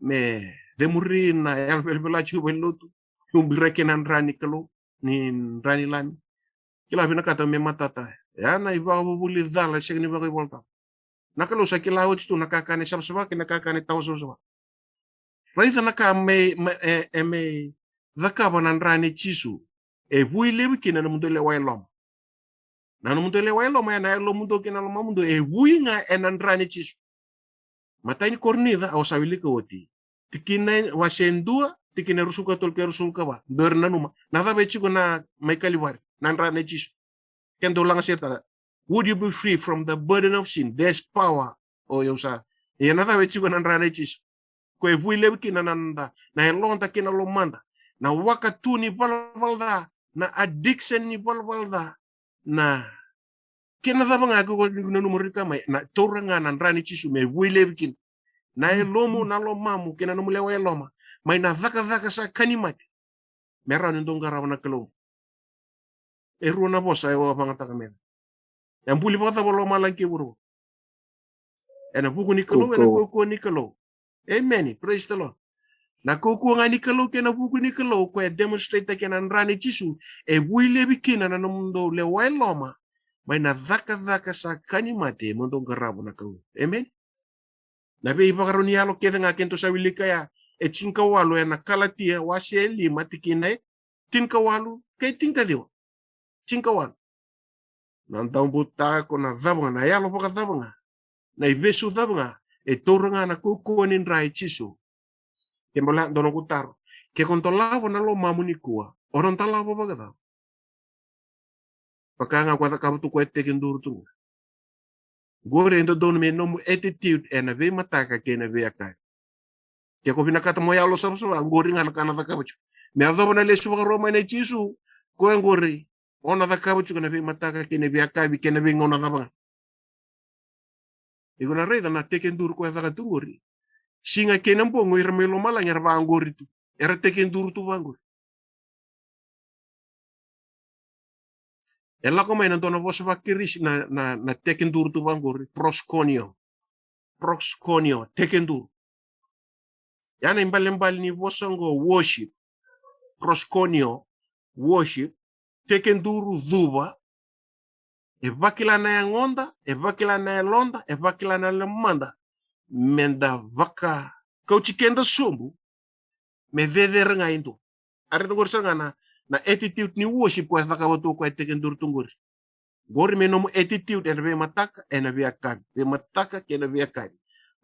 Me cemuri na yalo velavela tiko valenilotu. Uburaki na dra ni Kalou, ni dra ni Lami. Kila, vinakata me matata. Ya na ivakavuvuli cala, sega ni vakaivolatabu. Na Kalou sa kila oti tu na kakana e savasava kei na kakana e tawa savasava. Raica na ka me, me, e, e me cakava na dra nei Jisu. E vui laivi kina na nomudou lewa e loma. Na nomudou lewa e loma, ya na yalomudou kei na lomamudou, e vui ga ena dra nei Jisu. Matai ni Korinica, au sa wilika oti. Tikina, wase dua, tikina ruasagavulu ka tolu kei ruasagavulu ka va. Dou nanuma. Na cava e tiko na mai Kalivari, na dra nei Jisu? Keda dau lagasere tale. Would you be free from the burden of sin? There's power. O yau sa. Ia na cava e tiko na dra nei Jisu? Ko e vui laivi kina na, na, na yaloda kei na lomada. Na waka tu ni valavala ca, na addiction ni valavala ca, na kena cava ga ko, ko nanuma rika mai, na taura ga na dra nei Jisu me vui laivi kina na yalomu, na lomamu, kei na nomu lewa e loma mai na cakacaka sa ka ni mate, me rawa ni dou qarava na Kalou. E rua na vosa e vakayagataka me ca. E buli vakacava lomalagi kei vuravura? Ena vuku ni Kalou, ena kaukauwa ni Kalou. Amen. Praise the Lord. Na kaukauwa ga ni Kalou kei na vuku ni Kalou, ko e demonstrate kina na dra nei Jisu, e vui laivi kina na nomudou lewa e loma mai na cakacaka sa ka ni mate, mo dou qarava na Kalou. Amen. Na veivakarau ni yalo kece ga keitou sa wilika ya, e tinikawalu ena Kalatia, wase e lima, tikina e tinikawalu kei tinikaciwa. Tinikawalu. Na daubutako, na cava ga, na yalo vakacava ga, na ivesu cava ga, e taura ga na kaukauwa ni dra i Jisu. Ke bala dua noqu taro. Ke ko dolava na lomamu nikua, o na dolava vakacava? Vaka ga ko cakava tu ko e tekiduru tu qori. Qori e dodonu me nomu attitude ena veimataka kei na veiyakavi. Ke ko vinakata mo yalo savasava, qori ga na ka na cakava tiko. Me yacova na lesu vakarua mai nei Jisu, ko e qori, o na cakava tiko na veimataka kei na veiyakavi kei na veigauna cava ga. Iko na raica na tekiduru ko e caka tu qori. Siga kei na bogi o ira mai lomalagi era vaqori tu. Era tekiduru tu vaqori. E lako mai na dua na vosa vaKirisi na, na, na tekiduru tu vaqori. Proskuneo. Proskuneo, tekiduru. Ya na ibalebale ni vosa qo worship. Proskuneo, worship, tekiduru, cuva. E vakila na yagoda, e vakila na yaloda, e vakila na lomada. Meda vakauti keda sobu, me cecere ga e dua. A raica qori sara ga na, na attitude ni worship ko e cakava tu ko e tekiduru tu qori. Qori me nomu attitude ena veimataka, ena veiyakavi. Veimataka kei na veiyakavi.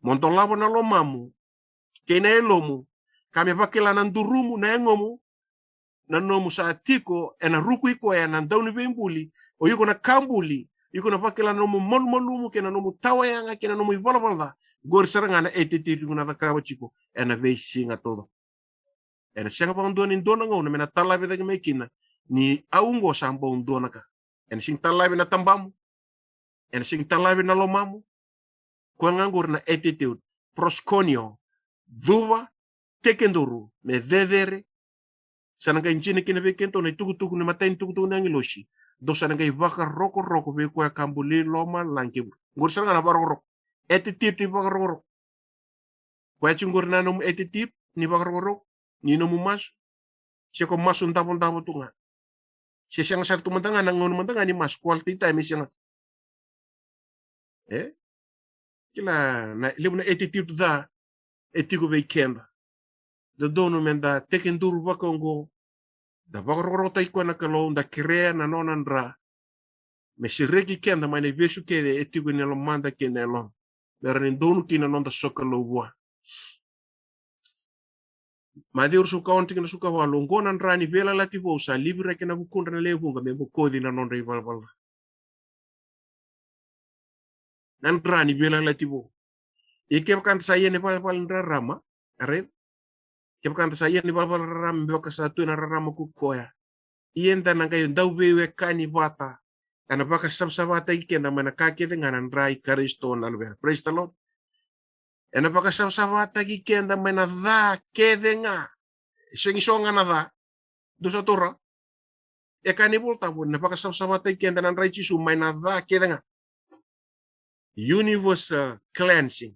Mo dolava na lomamu, kei na yalomu, ka me vakila na durumu, na yagomu, na nomu sa tiko ena ruku i koya na Dauniveibuli, o iko na ka buli, iko na vakila na nomu malumalumu, kei na nomu tawayaga, kei na nomu ivalavala ca, qori sara ga na attitude iko na cakava tiko ena veisiga taucoko. Ena sega vakadua ni dua na gauna me na talavi cake mai kina ni au qo sa bau dua na ka. Ena sega ni talavi na tabamu. Ena sega ni talavi na lomamu. Koya ga qori na attitude. Proskuneo, cuva, tekiduru, me cecere. Sa na qai jina kina vei keda na itukutuku ni matai ni tukutuku ni agilosi. Dou sa na qai vakarokoroko vei koya ka buli lomalagi kei vuravura. Qori sara ga na vakarokoroko. Attitude ni vakarokoroko. Koya tiko qori na nomu attitude ni vakarokoroko, ni nomu masu. Se ko masu davodavo tu ga. Se sega sara tu mada ga na gauna mada ga ni masu, quality time e sega. E? Kila na levu na attitude ca e tiko vei keda. Dodonu meda tekiduru vakaoqo, da vakarokorokotaki koya na Kalou, da kerea na nona dra me sereki keda mai na ivesu kece e tiko ena lomada kei na yaloda, me rawa ni donu kina na noda sokalou vua. Maciu ruasagavulu ka ono tikina ruasagavulu ka walu: Oqo na dra ni veiyalayalati vou sa liviraki ena vukudra na lewe vuqa me bokoci na nodra ivalavala ca. Na dra ni veiyalayalati vou. Ia kevaka da sa ia na ivalavala ni rarama, a raica? Kevaka da sa ia na ivalavala ni rarama, me vaka sa tu ena rarama ko koya, ia eda na qai dau veiwekani vata. Ena vakasavasavataki keda mai na ka kece ga na dra i Karisito na Luvena. Praise the Lord. Ena vakasavasavataki keda mai na ca kece ga. E sega ni so ga na ca. Dou sa taura? E kaya na iVolatabu, ena vakasavasavataki keda na dra i Jisu mai na ca kece ga. Universal cleansing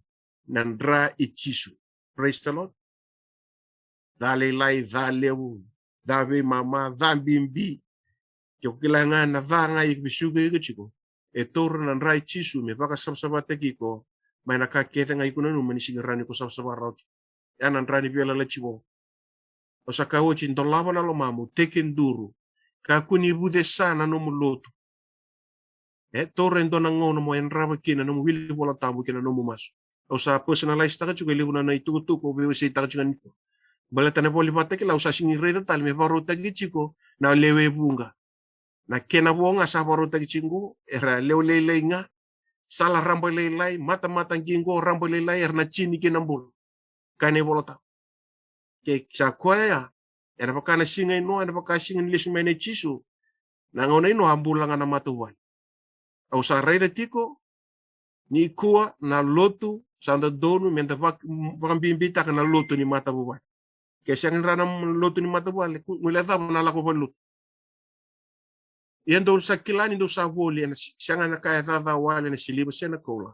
na dra i Jisu. Praise the Lord. Ca lailai, ca levu, ca veimama, ca bibi. Ke ko kila ga na ca ga iko vesuka iko tiko, e taura na dra i Jisu me vakasavasavataki iko mai na ka kece ga iko nanuma ni sega ni rawa ni ko savasava rawa kina. Ya na dra ni veiyalayalati vou. Au sa kaya oti, dolava na lomamu, tekiduru. Kakua ni vucesa na nomu lotu. E taura e dua na gauna mo yadrava kina na nomu wili Vola Tabu kei na nomu masu. Au sa personalize taka tiko e levu na, na itukutuku au veiwaseitaka tiko nikua. Baleta na ivola ni Vakatakila au sa sega ni raica tale me vakarautaki tiko na lewe vuqa. Na kena vo ga sa vakarautaki tiko qo, era lewe lailai ga, sala rabailailai, matamata qiqo rabailailai, era na tini ki na bula. Kaya na iVola Tabu. Ke sa koya ya, ena vaka na siga i Noa, ena vaka siga ni lesu mai nei Jisu, na gauna i Noa a bula ga na matavuvale. Au sa raica tiko nikua na lotu sa dodonu meda vak-, vakabibitaka na lotu ni matavuvale. Ke sega ni rawa na lotu ni matavuvale, ku-, guilecava na lako valenilotu. Ia dou sa kila ni dou sa voli ena si-, sega na ka e caca wale ena siliva se na koula,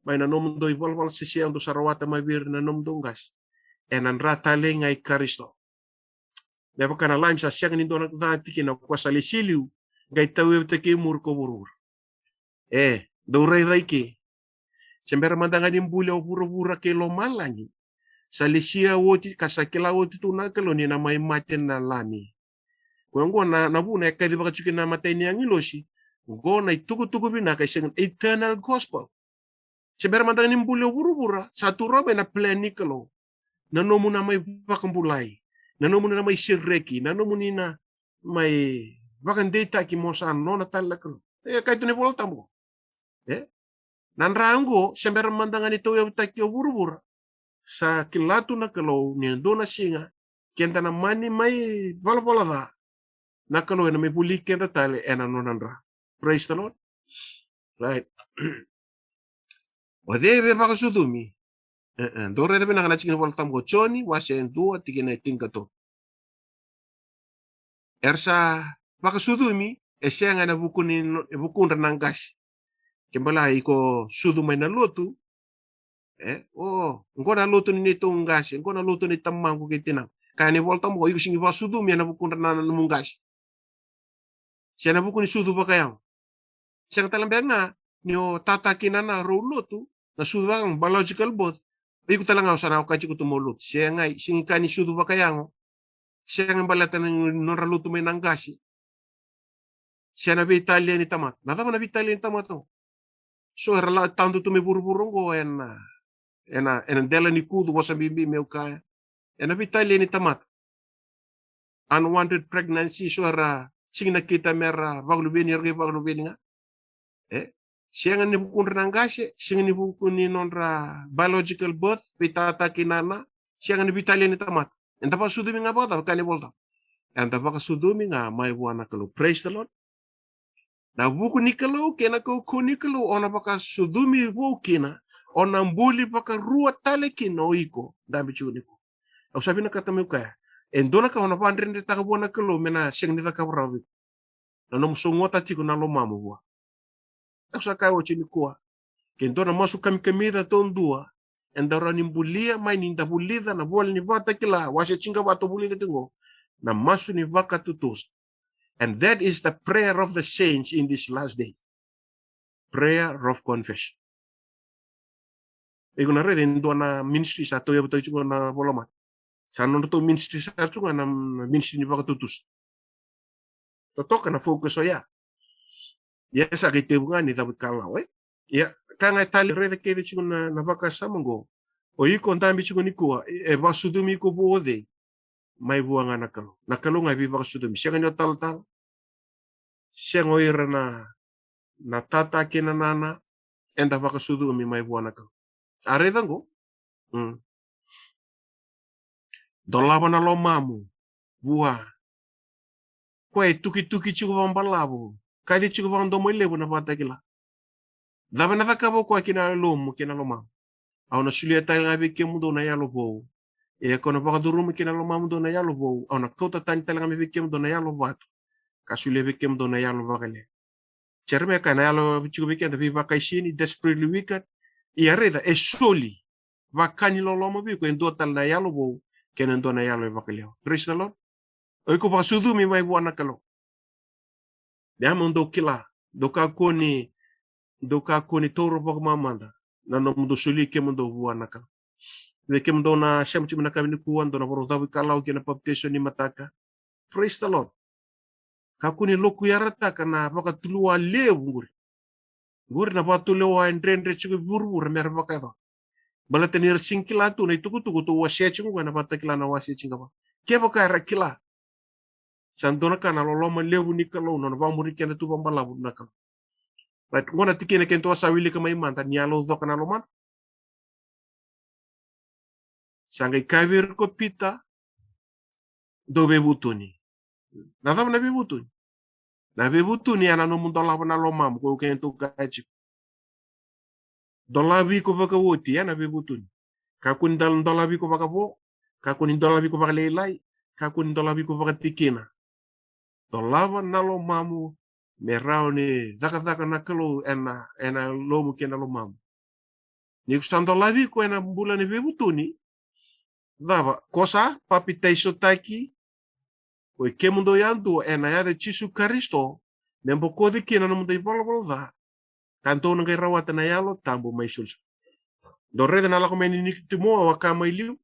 mai na nomudou ivalavala sese au dou sa rawata mai vei ira na nomudou qase, ena dra talei ga i Karisito. Me vaka na Lami sa sega ni dua na ca tiko kina, o koya sa lesi liu, qai tauyavutaki e muri ko vuravura. E, dou raica i ke. Se bera mada ga ni buli o vuravura kei lomalagi, sa lesia oti ka sa kila oti tu na Kalou ni na mai mate na Lami. Koya oqo na, na vuna e kacivaka tiko kina na matai ni agilosi. Oqo na itukutuku vinaka, e sega, eternal gospel. Se bera mada ga ni buli o vuravura, sa tu rawa mai na plan ni Kalou. na nomuni na mai vakabulai, na nomuni na mai sereki, na nomuni na mai vakadeitaki mo sa nona tale na Kalou. E kaya tu na iVola Tabu. E? Na dra oqo, se bera mada ga ni tauyavutaki o vuravura, sa kila tu na Kalou ni dua na siga keda na mani mai valavala ca, na Kalou ena mai voli keda tale ena nona dra. Praise the Lord. Right. O cei e vakasucumi? E, e, dou raica vinaka na tikina ni iVola Tabu, Joni wase e dua tikina e tinikatolu. Era sa vakasucumi, e sega ena vuku ni, e vukudra na qase. Ke bale iko sucu mai na lotu, e, o, qo na lotu ni neitou qase, qo na lotu ni tamaqu kei tinaqu. Kaya na iVola Tabu, iko sega ni vakasucumi ena vukudra na nomu qase. Se ena vuku ni sucu vakayago. Sega tale beka ga ni o tata kei nana rau lotu, na sucu vakayago, biological birth. Iko tale ga o sa na okati iko tu mo lotu. Sega, sega ni ka ni sucu vakayago. Sega baleta na nodra lotu mai na qase. Se na veitalia ni tamata. Na cava na veitalia ni tamata? So era la tadu tu mai vuravura oqo ena, ena, ena dela ni kucu, vosa bibi meu kaya. Ena veitalia ni tamata. Unwanted pregnancy, so era sega ni nakita mera vakaluveni, era qai vakaluveni ga. E? Sega ni vukudra na qase, sega ni vuku ni nodra biological birth, veitata kei nana, sega ni veitalia ni tamata. Eda vakasucumi ga vakacava, kaya na iVola Tabu. Eda vakasucumi ga mai vua na Kalou. Praise the Lord. Na vuku ni Kalou kei na kaukauwa ni Kalou o na vakasucumi vou kina, o na buli vakarua tale kina o iko, dabe tiko nikua. Au sa vinakata meu kaya, e dua na ka o na vakadredretaka vua na Kalou me na sega ni cakava rawa vei iko. Na nomu soqota tiko na lomamu vua. Au sa kaya oti nikua, ke dua na masu kamikamica taudua eda rawa ni bulia mai ni da vulica na ivola ni Vakatakila, wase tinikava, tou vulica tiko qo, na masu ni vakatutusa. And that is the prayer of the saints in this last day. Prayer of confession. Iko na raica e dua na ministry sa tauyavutaki tiko na volamata. Sa nodratou ministry sa tu ga na, na ministry ni vakatutusa. Totoka na focus oya. Ia sa qai tekivu ga ni cavuikalawa, e? Ia, ka ga e tali, raica kece tiko na, na vakasama qo. O iko dabe tiko nikua, e, e vakasucumi iko vou o cei? Mai vua ga na Kalou. Na Kalou ga e veivakasucumi. Sega ni o talatala. Sega o ira na, na tata kei na nana, eda vakasucumi mai vua na Kalou. A raica qo. Mm. Dolava na lomamu vua. Koya e tukituki tiko vakabalavu, kaci tiko vakadomoilevu na Vakatakila. Cava ena cakava o koya ki na yalomu kei na lomamu? Au na solia tale ga vei kemudou na yalo vou. Ia kau na vakacuruma ki na lomamudou na yalo vou. Au na kauta tani tale ga mai vei kemudou na yalo vatu, ka solia vei kemudou na yalo vakalevu. Jeremaia kaya na yalo tiko vei keda veivakaisini, desperately wicked. Ia raica, e soli, vaka ni loloma vei iko e dua tale na yalo vou kei na dua na yalo e vakalevu. Praise the Lord. O iko vakasucumi mai vua na Kalou. Ia mo dou kila, dou kakua ni, dou kakua ni taura vakamamada na nomudou soli kemudou vua na Kalou. Vei kemudou na sema tiko mai na yakavi nikua, dou na vakarau cavuikalawa kei na papitaiso ni mataka. Praise the Lord. Kakua ni lokuyarataka na vakatulewa levu qori. Qori na vakatulewa e dredre tiko e vuravura mera vakayacora. Baleta ni ra sega ni kila tu na itukutuku tou wasea tiko qo ena Vakatakila na wase tinikava. Kevaka era kila, sa dua na ka na loloma levu ni Kalou, nona vakamuri keda tu vakabalavu na Kalou. Right, qo na tikina keitou a sa wilika mai mada, ni yalo coka na lomada. Sa qai kaya vei ira ko Pita, dou veivutuni. Na cava na veivutuni? Na veivutuni ya na nomu dolava na lomamu, ko keitou kaya tiko. Dolavi iko vakaoti, ya na veivutuni. Kakua ni dol-, dolavi iko vakavo, kakua ni dolavi iko vakalailai, kakua ni dolavi iko vakatikina. Dolava na lomamu, me rawa ni cakacaka na Kalou ena, ena yalomu kei na lomamu. Ni ko sa dolavi iko ena bula ni veivutuni, cava, ko sa papitaisotaki, ko i kemudou yadua ena yaca i Jisu Karisito, me bokoci kina na nomudou ivalavala ca, ka dou na qai rawata na Yalo Tabu mai solisoli. Dou raica na lako mai nei Nikotimo, a kaya mai liu,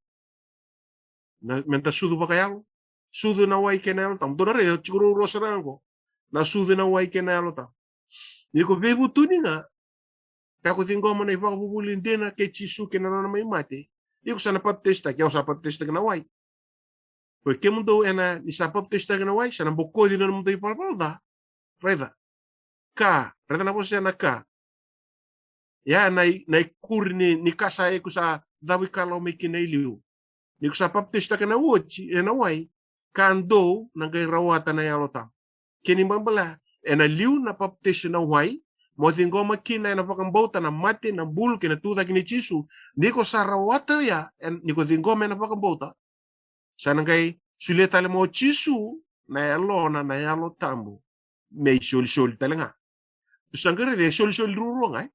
na, meda sucu vakayalo. Sucu ena wai kei na Yalo Tabu. Dou na raica, tiko ruarua sara ga qo na sucu ena wai kei na Yalo Tabu. Ni ko veivutuni ga, ka ko ciqoma na ivakavuvuli dina kei Jisu kei na nona mai mate, Iko sa na papitaisotaki, au sa papitaisotaki na wai. Ko i kemudou ena, ni sa papitaisotaki na wai, sa na bokoci na nomudou ivalavala ca. Raica. Ka, raica na vosa ena ka. Ia na i, na ikuri ni, ni ka sa iko sa cavuikalawa mai kina i liu. Ni ko sa papitaisotaki ena oti, ena wai, ka dou na qai rawata na Yalo Tabu. Kena ibalebale, ena liu na papitaiso na wai, mo ciqoma kina ena vakabauta na mate, na bulu kei na tucake nei Jisu. Ni ko sa rawata oya, en, ni ko ciqoma ena vakabauta, sa na qai solia tale mai o Jisu na Yalona, na Yalo Tabu, me isolisoli tale ga. Dou sa qai raica, e solisoli ruarua ga, e.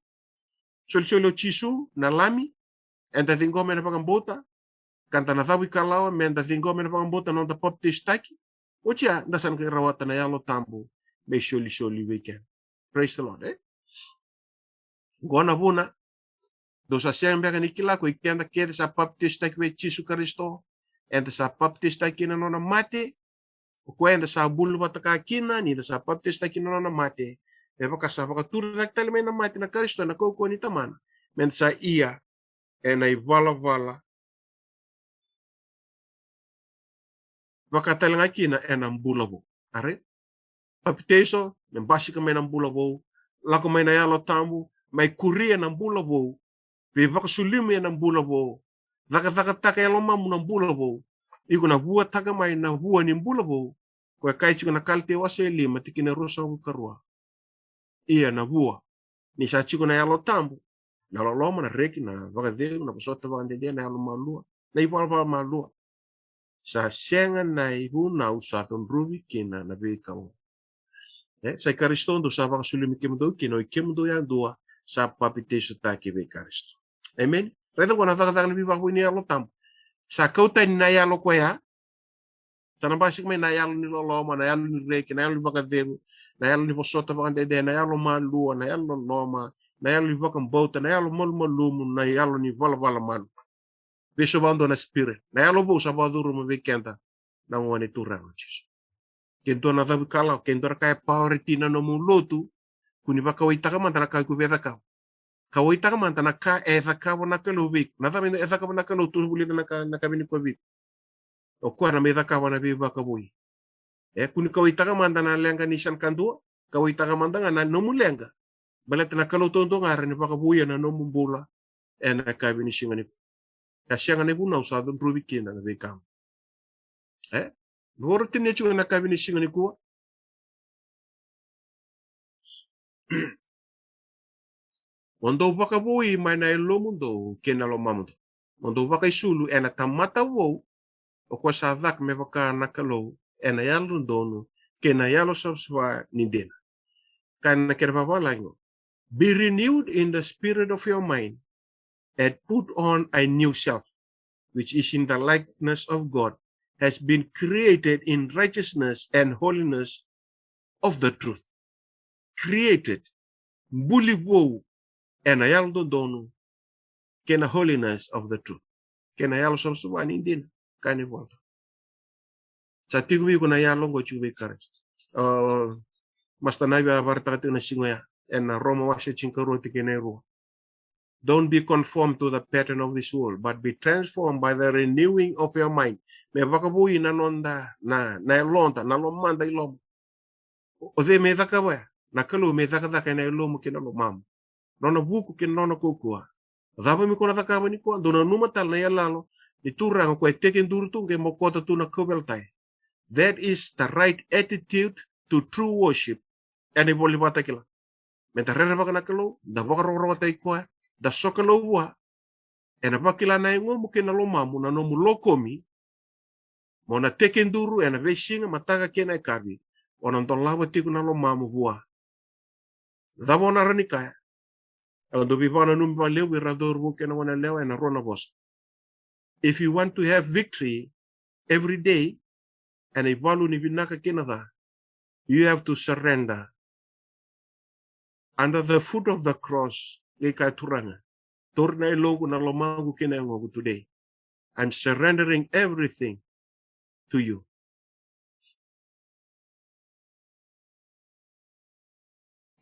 Solisoli o Jisu na Lami, eda ciqoma ena vakabauta, ka da na cavuikalawa, meda ciqoma ena vakabauta na noda papitaisotaki. Oti ya, da sa na qai rawata na Yalo Tabu me isolisoli vei keda. Praise the Lord, e? Qo na vuna, dou sa sega beka ni kila, ko i keda kece sa papitaisotaki vei Jisu Karisito, eda sa papitaisotaki ena nona mate, o koya eda sa bula vata kaya kina, ni da sa papitaisotaki ena nona mate. Me vaka sa vakaturi cake tale mai na mate na Karisito ena kaukauwa ni Tamana, meda sa ia ena ivalavala vaka tale ga kina ena bula vou. Are? Papitaiso, me basika mai na bula vou, lako mai na Yalo Tabu, mai kuria na bula vou, veivakasulimu ena bula vou, cakacakataka e lomamu na bula vou, iko na vuataka mai na vua ni bula vou, ko e kaya tiko na Kalatia wase e lima, tikina e ruasagavulu ka rua. Ia na vua, ni sa tiko na Yalo Tabu, na loloma, na reki, na vakacegu, na vosota vakadede, na yalo malua, na ivalavala malua. Sa sega na ivunau sa cudruvi kina na veika oqo. E, sa i Karisito dou sa vakasulumi kemudou kina, o i kemudou yadua sa papitaisotaki vei Karisito. Amen. Raica qo na cakacaka ni veivakavoui ni Yalo Tabu. Sa kau tani na yalo koya. Sa na basika mai na yalo ni loloma, na yalo ni reki, na yalo ni vakacegu, na yalo ni vosota vakadede, na yalo malua, na yalo loloma, na yalo ni vakabauta, na yalo malumalumu, na yalo ni valavala malua. Veisau vakadua na spirit. Na yalo vou sa vakacuruma vei keda na Gone Turaga o Jisu. Ke dua na cavuikalawa, ke dua na ka e priority na nomu lotu, kua ni vakawatitaka mada na ka iko via cakava. Kauwaitaka mada na ka e cakava na Kalou vei iko. Na cava e cakava na Kalou, tou vulica na ka, na ka vei ni Koviti. O koya na mai cakava na veivakavoui. E, kua ni kauwaitaka mada na leqa ni yasana kadua, kauwaitaka mada ga na nomu leqa. Baleta na Kalou taudua ga e rawa ni vakavouya na nomu bula ena yakavi ni siga nikua. Ka sega na ivunau sa cudruvi kina na veika. E? Vorotinia tiko ena yakavi ni siga nikua. Mo dou vakavoui mai na yalomudou kei na lomamudou. Mo dou vakaisulu ena tamata vou, o koya sa caka me vaka na Kalou, ena yalododonu kei na yalosavasava ni dina. Ka na kena vavalagi qo. Be renewed in the spirit of your mind, and put on a new self, which is in the likeness of God, has been created in righteousness and holiness of the truth. Created, buli vou, ena yalododonu kei na holiness of the truth, kei na yalosavasava ni dina. Ka ni volta. Sa tiko vei iko na yalo qo, tiko vei Karisito. O Master Naivi a vakaraitaka tiko na siga oya ena Roma wase tinikarua, tikina e rua. Don't be conformed to the pattern of this world, but be transformed by the renewing of your mind. Me vakavoui na noda, na, na yaloda, na lomada i loma. O, o cei me cakava ya? Na Kalou me cakacaka ena yalomu kei na lomamu. Nona vuku kei na nona kaukauwa. Cava me ko na cakava nikua? Dou nanuma tale na iyaloyalo ni Turaga, o koya e tekiduru tu qai mokota tu na kauveilatai. That is the right attitude to true worship. Ena ivola ni Vakatakila. Meda rerevaka na Kalou, da vakarokorokotaki koya, da sokalou vua. Ena vakila na yagomu kei na lomamu na nomu lokomi. Mo na tekiduru ena veisiga, mataka kei na yakavi. O na dolava tiko na lomamu vua. Cava o na rawa ni kaya? Au dau veivakananumi vakalevu vei ira na cauravou kei na goneyalewa ena rua na vosa. If you want to have victory every day, ena ivalu ni vinaka kei na ca, you have to surrender under the foot of the cross. Qai kaya, Turaga, tauri na yaloqu, na lomaqu kei na yagoqu today. I'm surrendering everything to you.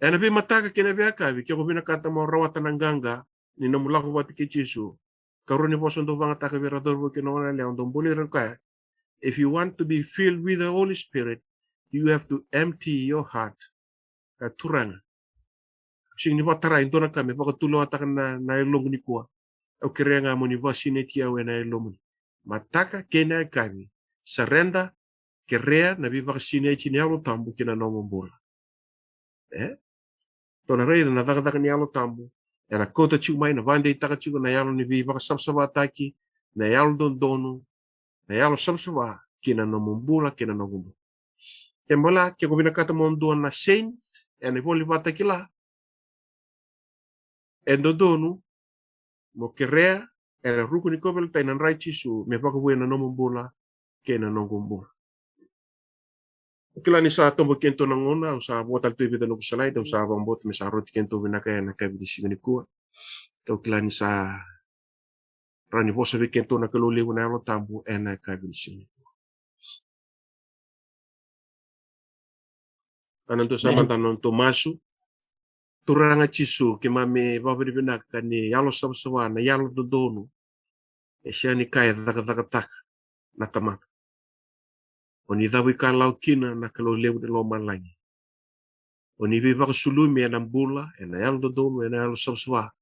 Ena veimataka kei na veiyakavi, ke ko vinakata mo rawata na qaqa ni nomu lako vata kei Jisu, Karua ni vosa dou vagataka vei ira cauravou kei na goneyalewa, dou buli ira, kaya, if you want to be filled with the Holy Spirit, you have to empty your heart. Ka Turaga, sega ni vakatara e dua na ka me vakatulewataka na, na yaloqu nikua. Au kerea ga mo ni vakasinaiti au ena yalomuni. Mataka kei na yakavi, sareda, kerea na veivakasinaiti ni Yalo Tabu ki na nomu bula. E? Tou na raica na cakacaka ni Yalo Tabu ena kauta tiko mai, na vakadeitaka tiko na yalo ni veivakasavasavataki, na yalo dodonu, na yalo savasava ki na nomu bula, ki na noqu bula. Ke bala, ke ko vinakata mo dua na saint ena ivola ni Vakatakila, e dodonu mo kerea ena ruku ni kauveilatai na dra i Jisu me vakavouya na nomu bula kei na noqu bula. Au kila ni sa tobo kedatou na gauna, au sa vo tale tu e vica noqu slide, au sa vakabauta me sa rauti kedatou vinaka ena yakavi ni siga nikua. Au kila ni sa rawa ni vosa vei kedatou na Kalou levu na Yalo Tabu ena yakavi ni siga nikua. Ena nodatou sa mada na nodatou masu. Turaga Jisu, keimami vakavinavinaka ni yalo savasava, na yalo dodonu, e sega ni ka e cakacakataka na tamata. O ni cavuikalawa kina na Kalou levu ni lomalagi. O ni veivakasulumi ena bula, ena yalo dodonu, ena yalo savasava.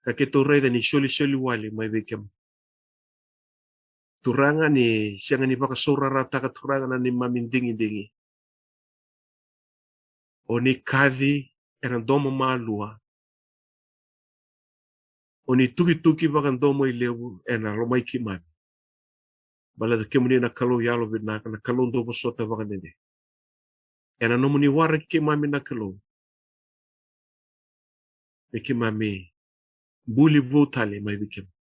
Ka keitou raica ni solisoli wale mai vei kemuni. Turaga, ni sega ni vakasaurarataka, Turaga, na neimami digidigi. O ni kaci ena domo malua. O ni tukituki vakadomoilevu ena lomai keimami. Baleta kemuni na Kalou yalovinaka, na Kalou dau vosota vakadede. Ena nomuni waraki keimami na Kalou, me keimami buli vou tale mai vei kemuni.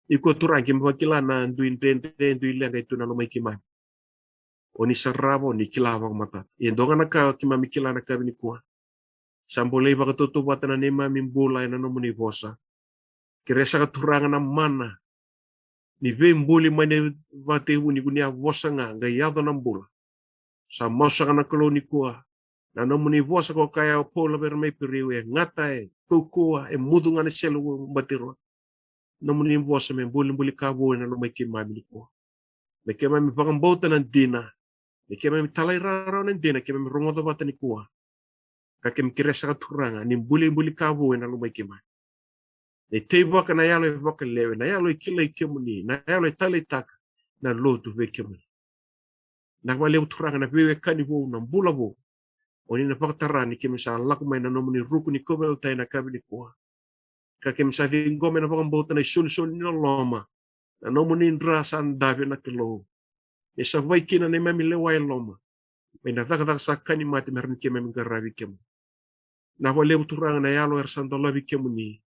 Iko Turaga, keimami vakila na dui dredre, dui leqa e tu ena lomai keimami. O ni sarava, o ni kila vakamatata. E dua ga na ka keimami kila na yakavi nikua, sa bolei vakatautauvata na neimami bula ena nomuni vosa. Kerea saka, Turaga, na mana ni veibuli mai na ivakatekivu ni ko ni a vosa ga qai yaco na bula. Sa masu saka na Kalou nikua, na nomuni vosa ko kaya o Paula vei ira mai Piriu, e gata, e kaukauwa, e mucu ga na selu batirua. Nomuni vosa me bulibuli ka vou ena lomai keimami nikua. Me keimami vakabauta na dina, me keimami talairawarawa na dina, keimami rogoca vata nikua. Ka keimami kerea saka, Turaga, ni bulibuli ka vou ena lomai keimami. Me teivaka na yalo e vakalewe, na yalo e kilai kemuni, na yalo e taleitaka na lotu vei kemuni. Vinaka vakalevu, Turaga, na veiwekani vou, na bula vou o ni na vakatara ni keimami sa lako mai na nomuni ruku ni kauveilatai ena yakavi nikua. Ka keimami sa ciqoma ena vakabauta na isolisoli ni loloma, na nomuni dra sa dave na Kalou, me savai kina na neimami lewa e loma mai na cakacaka sa ka ni mate, me rawa ni keimami qaravi kemuni. Vinaka vakalevu, Turaga, na yalo era sa dolavi kemuni.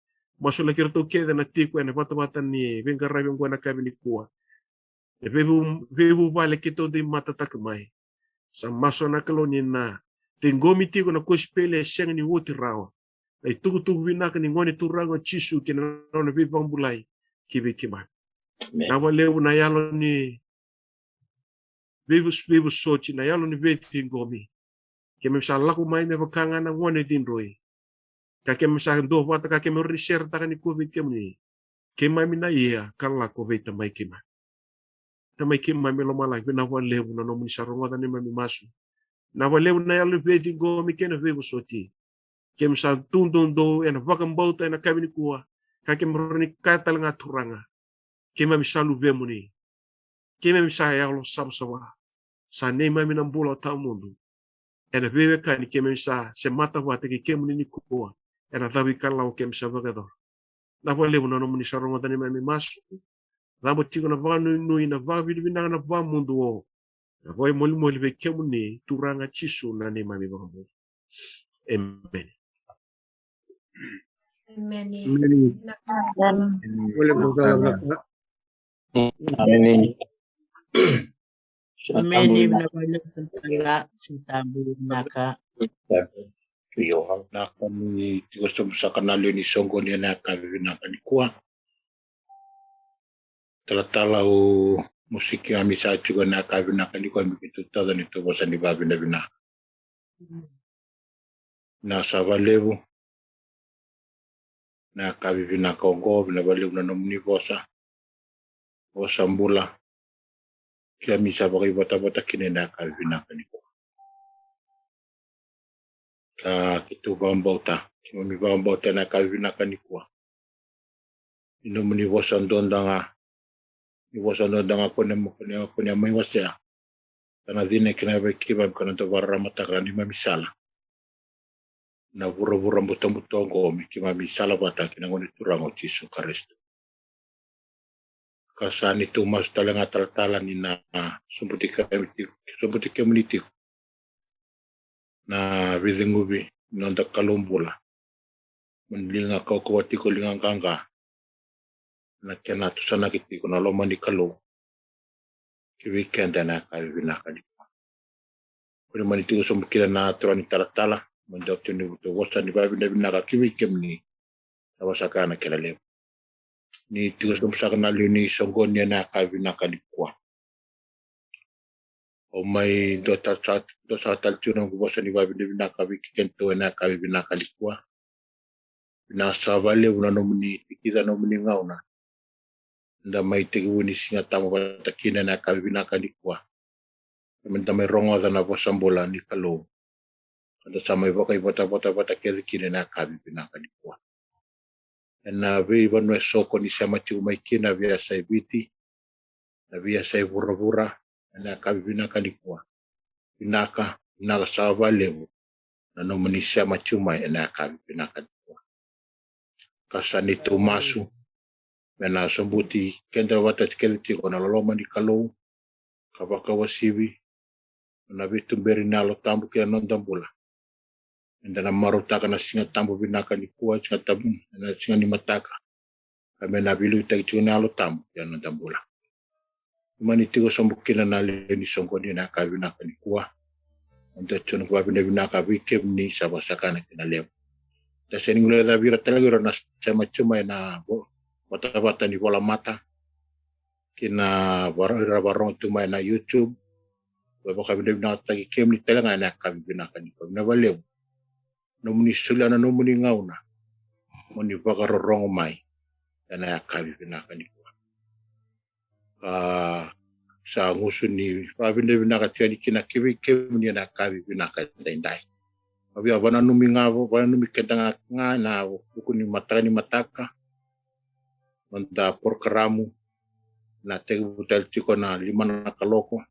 Masulaki iratou kece na tiko ena vatavata ni veiqaravi oqo ena yakavi nikua. E veivu-, veivuvale keitou dui matataka mai. Sa masu na Kalou ni na ciqomi tiko na kosipeli e sega ni oti rawa, na itukutuku vinaka ni Gone Turaga o Jisu kei na nona veivakabulai ki vei keimami. Amen. Vinaka vakalevu na yalo ni veivos-, veivosoti, na yalo ni veiciqomi. Keimami sa lako mai me vaka ga na gone cidroi. Ka keimami sa duavata, ka keimami rawa ni seretaka nikua vei kemuni. Keimami na ia ka lako vei Tamai keimami. Tamai keimami lomalagi, vinaka vakalevu na nomuni sa rogoca na neimami masu. Vinaka vakalevu na yalo ni veiciqomi kei na veivosoti. Keimami sa tu doudou ena vakabauta ena yakavi nikua. Ka keimami rawa ni kaya tale ga, Turaga, keimami sa luvemuni. Keimami sa yalo savasava. Sa neimami na bula tawamudu. Ena veiwekani keimami sa semata vata kei kemuni nikua ena cavuikalawa keimami sa vakayacora. Vinaka vakalevu na nomuni sa rogoca na neimami masu. Cabo tiko na vakanuinui, na vakavinavinaka, na vakamuduo, na vakaimolimoli vei kemuni, Turaga Jisu, na neimami iVakabula. Emeni. Emeni. Emeni. Emeni. Emeni. Vinaka vakalevu. Sa tabu vinaka. Vinaka vakalevu. Sa tabu vinaka. Io, vinaka ni tiko sobu saka na lewe ni soqoni ena yakavi vinaka nikua. Talatala, au musiki ami sa tiko ena yakavi vinaka nikua, me keitou tauca neitou vosa ni vakavinavinaka. Vinaka saka vakalevu. Na yakavi vinaka oqo, vinaka vakalevu na nomuni vosa, vosa bula. Keimami sa vakaivotavota kina ena yakavi vinaka nikua. Ka keitou vakabauta, keimami vakabauta ena yakavi vinaka nikua, ni nomuni vosa doda ga, ni vosa doda ga ko ni, ko ni, ko ni a mai wasea. Sa na cina kina vei keimami ka na dau vakararamataka na neimami sala. Na vuravura butobuto oqo me keimami sala vata kei na Gone Turaga o Jisu Karisito. Ka sa neitou masu tale ga talatala ni na sobuti kemuni tiko, sobuti kemuni tiko na veicegu ni noda Kalou bula. Mo ni liga kaukauwa tiko, liga qaqa, na kena tusanaki tiko na loma ni Kalou ki vei keda ena yakavi vinaka nikua. Ko ni mani tiko sobu kina na turaga ni talatala, mo ni dau tiko ni vosa ni vakavinavinaka ki vei kemuni. Sa vosaka na kena levu. Ni tiko sobu saka na lewe ni soqoni ena yakavi vinaka nikua. O mai dua tale sa, dua sa tale tiko na noqu vosa ni vakavinavinaka vei kedatou ena yakavi vinaka nikua. Vinaka saka vakalevu na nomuni tikica, nomuni gauna. Da mai tekivu ni Siga Tabu vata kina ena yakavi vinaka nikua. Me da mai rogoca na vosa bula ni Kalou. Ka da sa mai vakaivotavota vata kece kina ena yakavi vinaka nikua. Ena veivanua eso ko ni sema tiko mai kina, veiyasai Viti, na veiyasai vuravura, ena yakavi vinaka nikua. Vinaka, vinaka saka vakalevu na nomuni sema tiko mai ena yakavi vinaka nikua. Ka sa neitou masu me na sobuti keda vata kece tiko na loloma ni Kalou, ka vakauasivi na veituberi ni Yalo Tabu ki na noda bula. Eda na marautaka na Siga Tabu vinaka nikua, Siga Tabu, na siga ni mataka. Ka me na veiliutaki tiko na Yalo Tabu ki na noda bula. Mani tiko sobu kina na lewe ni soqoni ena yakavi vinaka nikua. Mo ni dau tiko ni vakavinavinaka vei kemuni, sa vosaka na kena levu. Da sega ni guilecavi ira tale ga o ira na sema tiko mai ena vo-, vatavata ni volamata, ki na vara-, ira vakarogo tu mai ena YouTube. Vakavinavinakataki kemuni tale ga ena yakavi vinaka nikua. Vinaka vakalevu nomuni solia na nomuni gauna mo ni vakarorogo mai ena yakavi vinaka nikua. Ka sa gusu ni vakavinavinaka tiko yani kina ki vei kemuni ena yakavi vinaka edaidai. Au via vakananumi ga, vakananumi keda ga, ga ena vuku ni mataka ni mataka, noda porokaramu na tekivu tale tiko na lima na kaloko.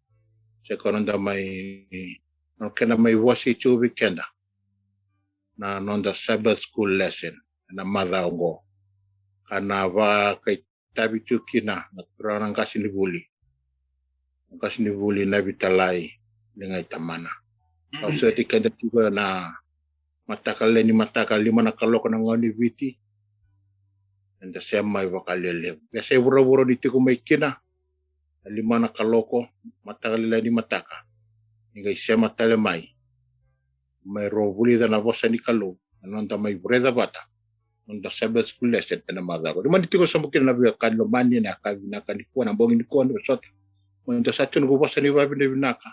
Se ko noda mai, na kena mai vosa tiko vei keda na noda Sabbath School lesson ena macawa oqo. Ka na vakaitavi tiko kina na turaga na qasenivuli, na qasenivuli Navitalai Ligai Tamana. Au sureti keda tiko ena mataka lailai ni mataka, lima na kaloko na gauna ni Viti. Eda sema mai vakalelevu. Veiyasai vuravura ni tiko mai kina, na lima na kaloko, mataka lailai ni mataka, ni qai sema tale mai, mai rau vulica na vosa ni Kalou, na noda mai vulica vata, noda Sabbath School lesson ena macawa. Ni mani tiko sobu kina na veiwekani lomani ena yakavi vinaka nikua, na bogi nikua ni vosota. Mo ni dau sa tiko noqu vosa ni vakavinavinaka.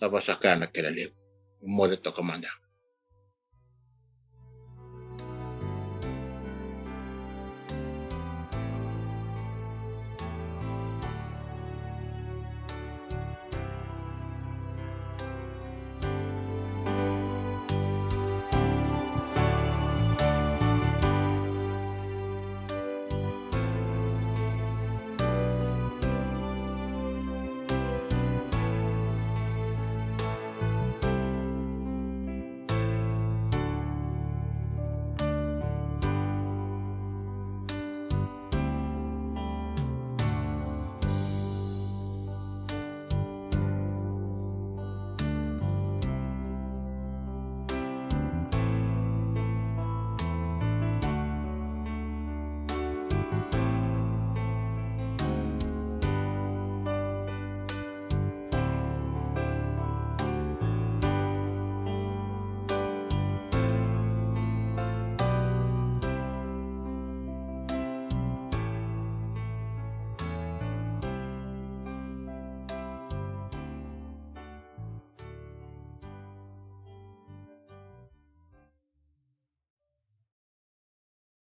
Sa vosaka na kena levu. Moce toka mada.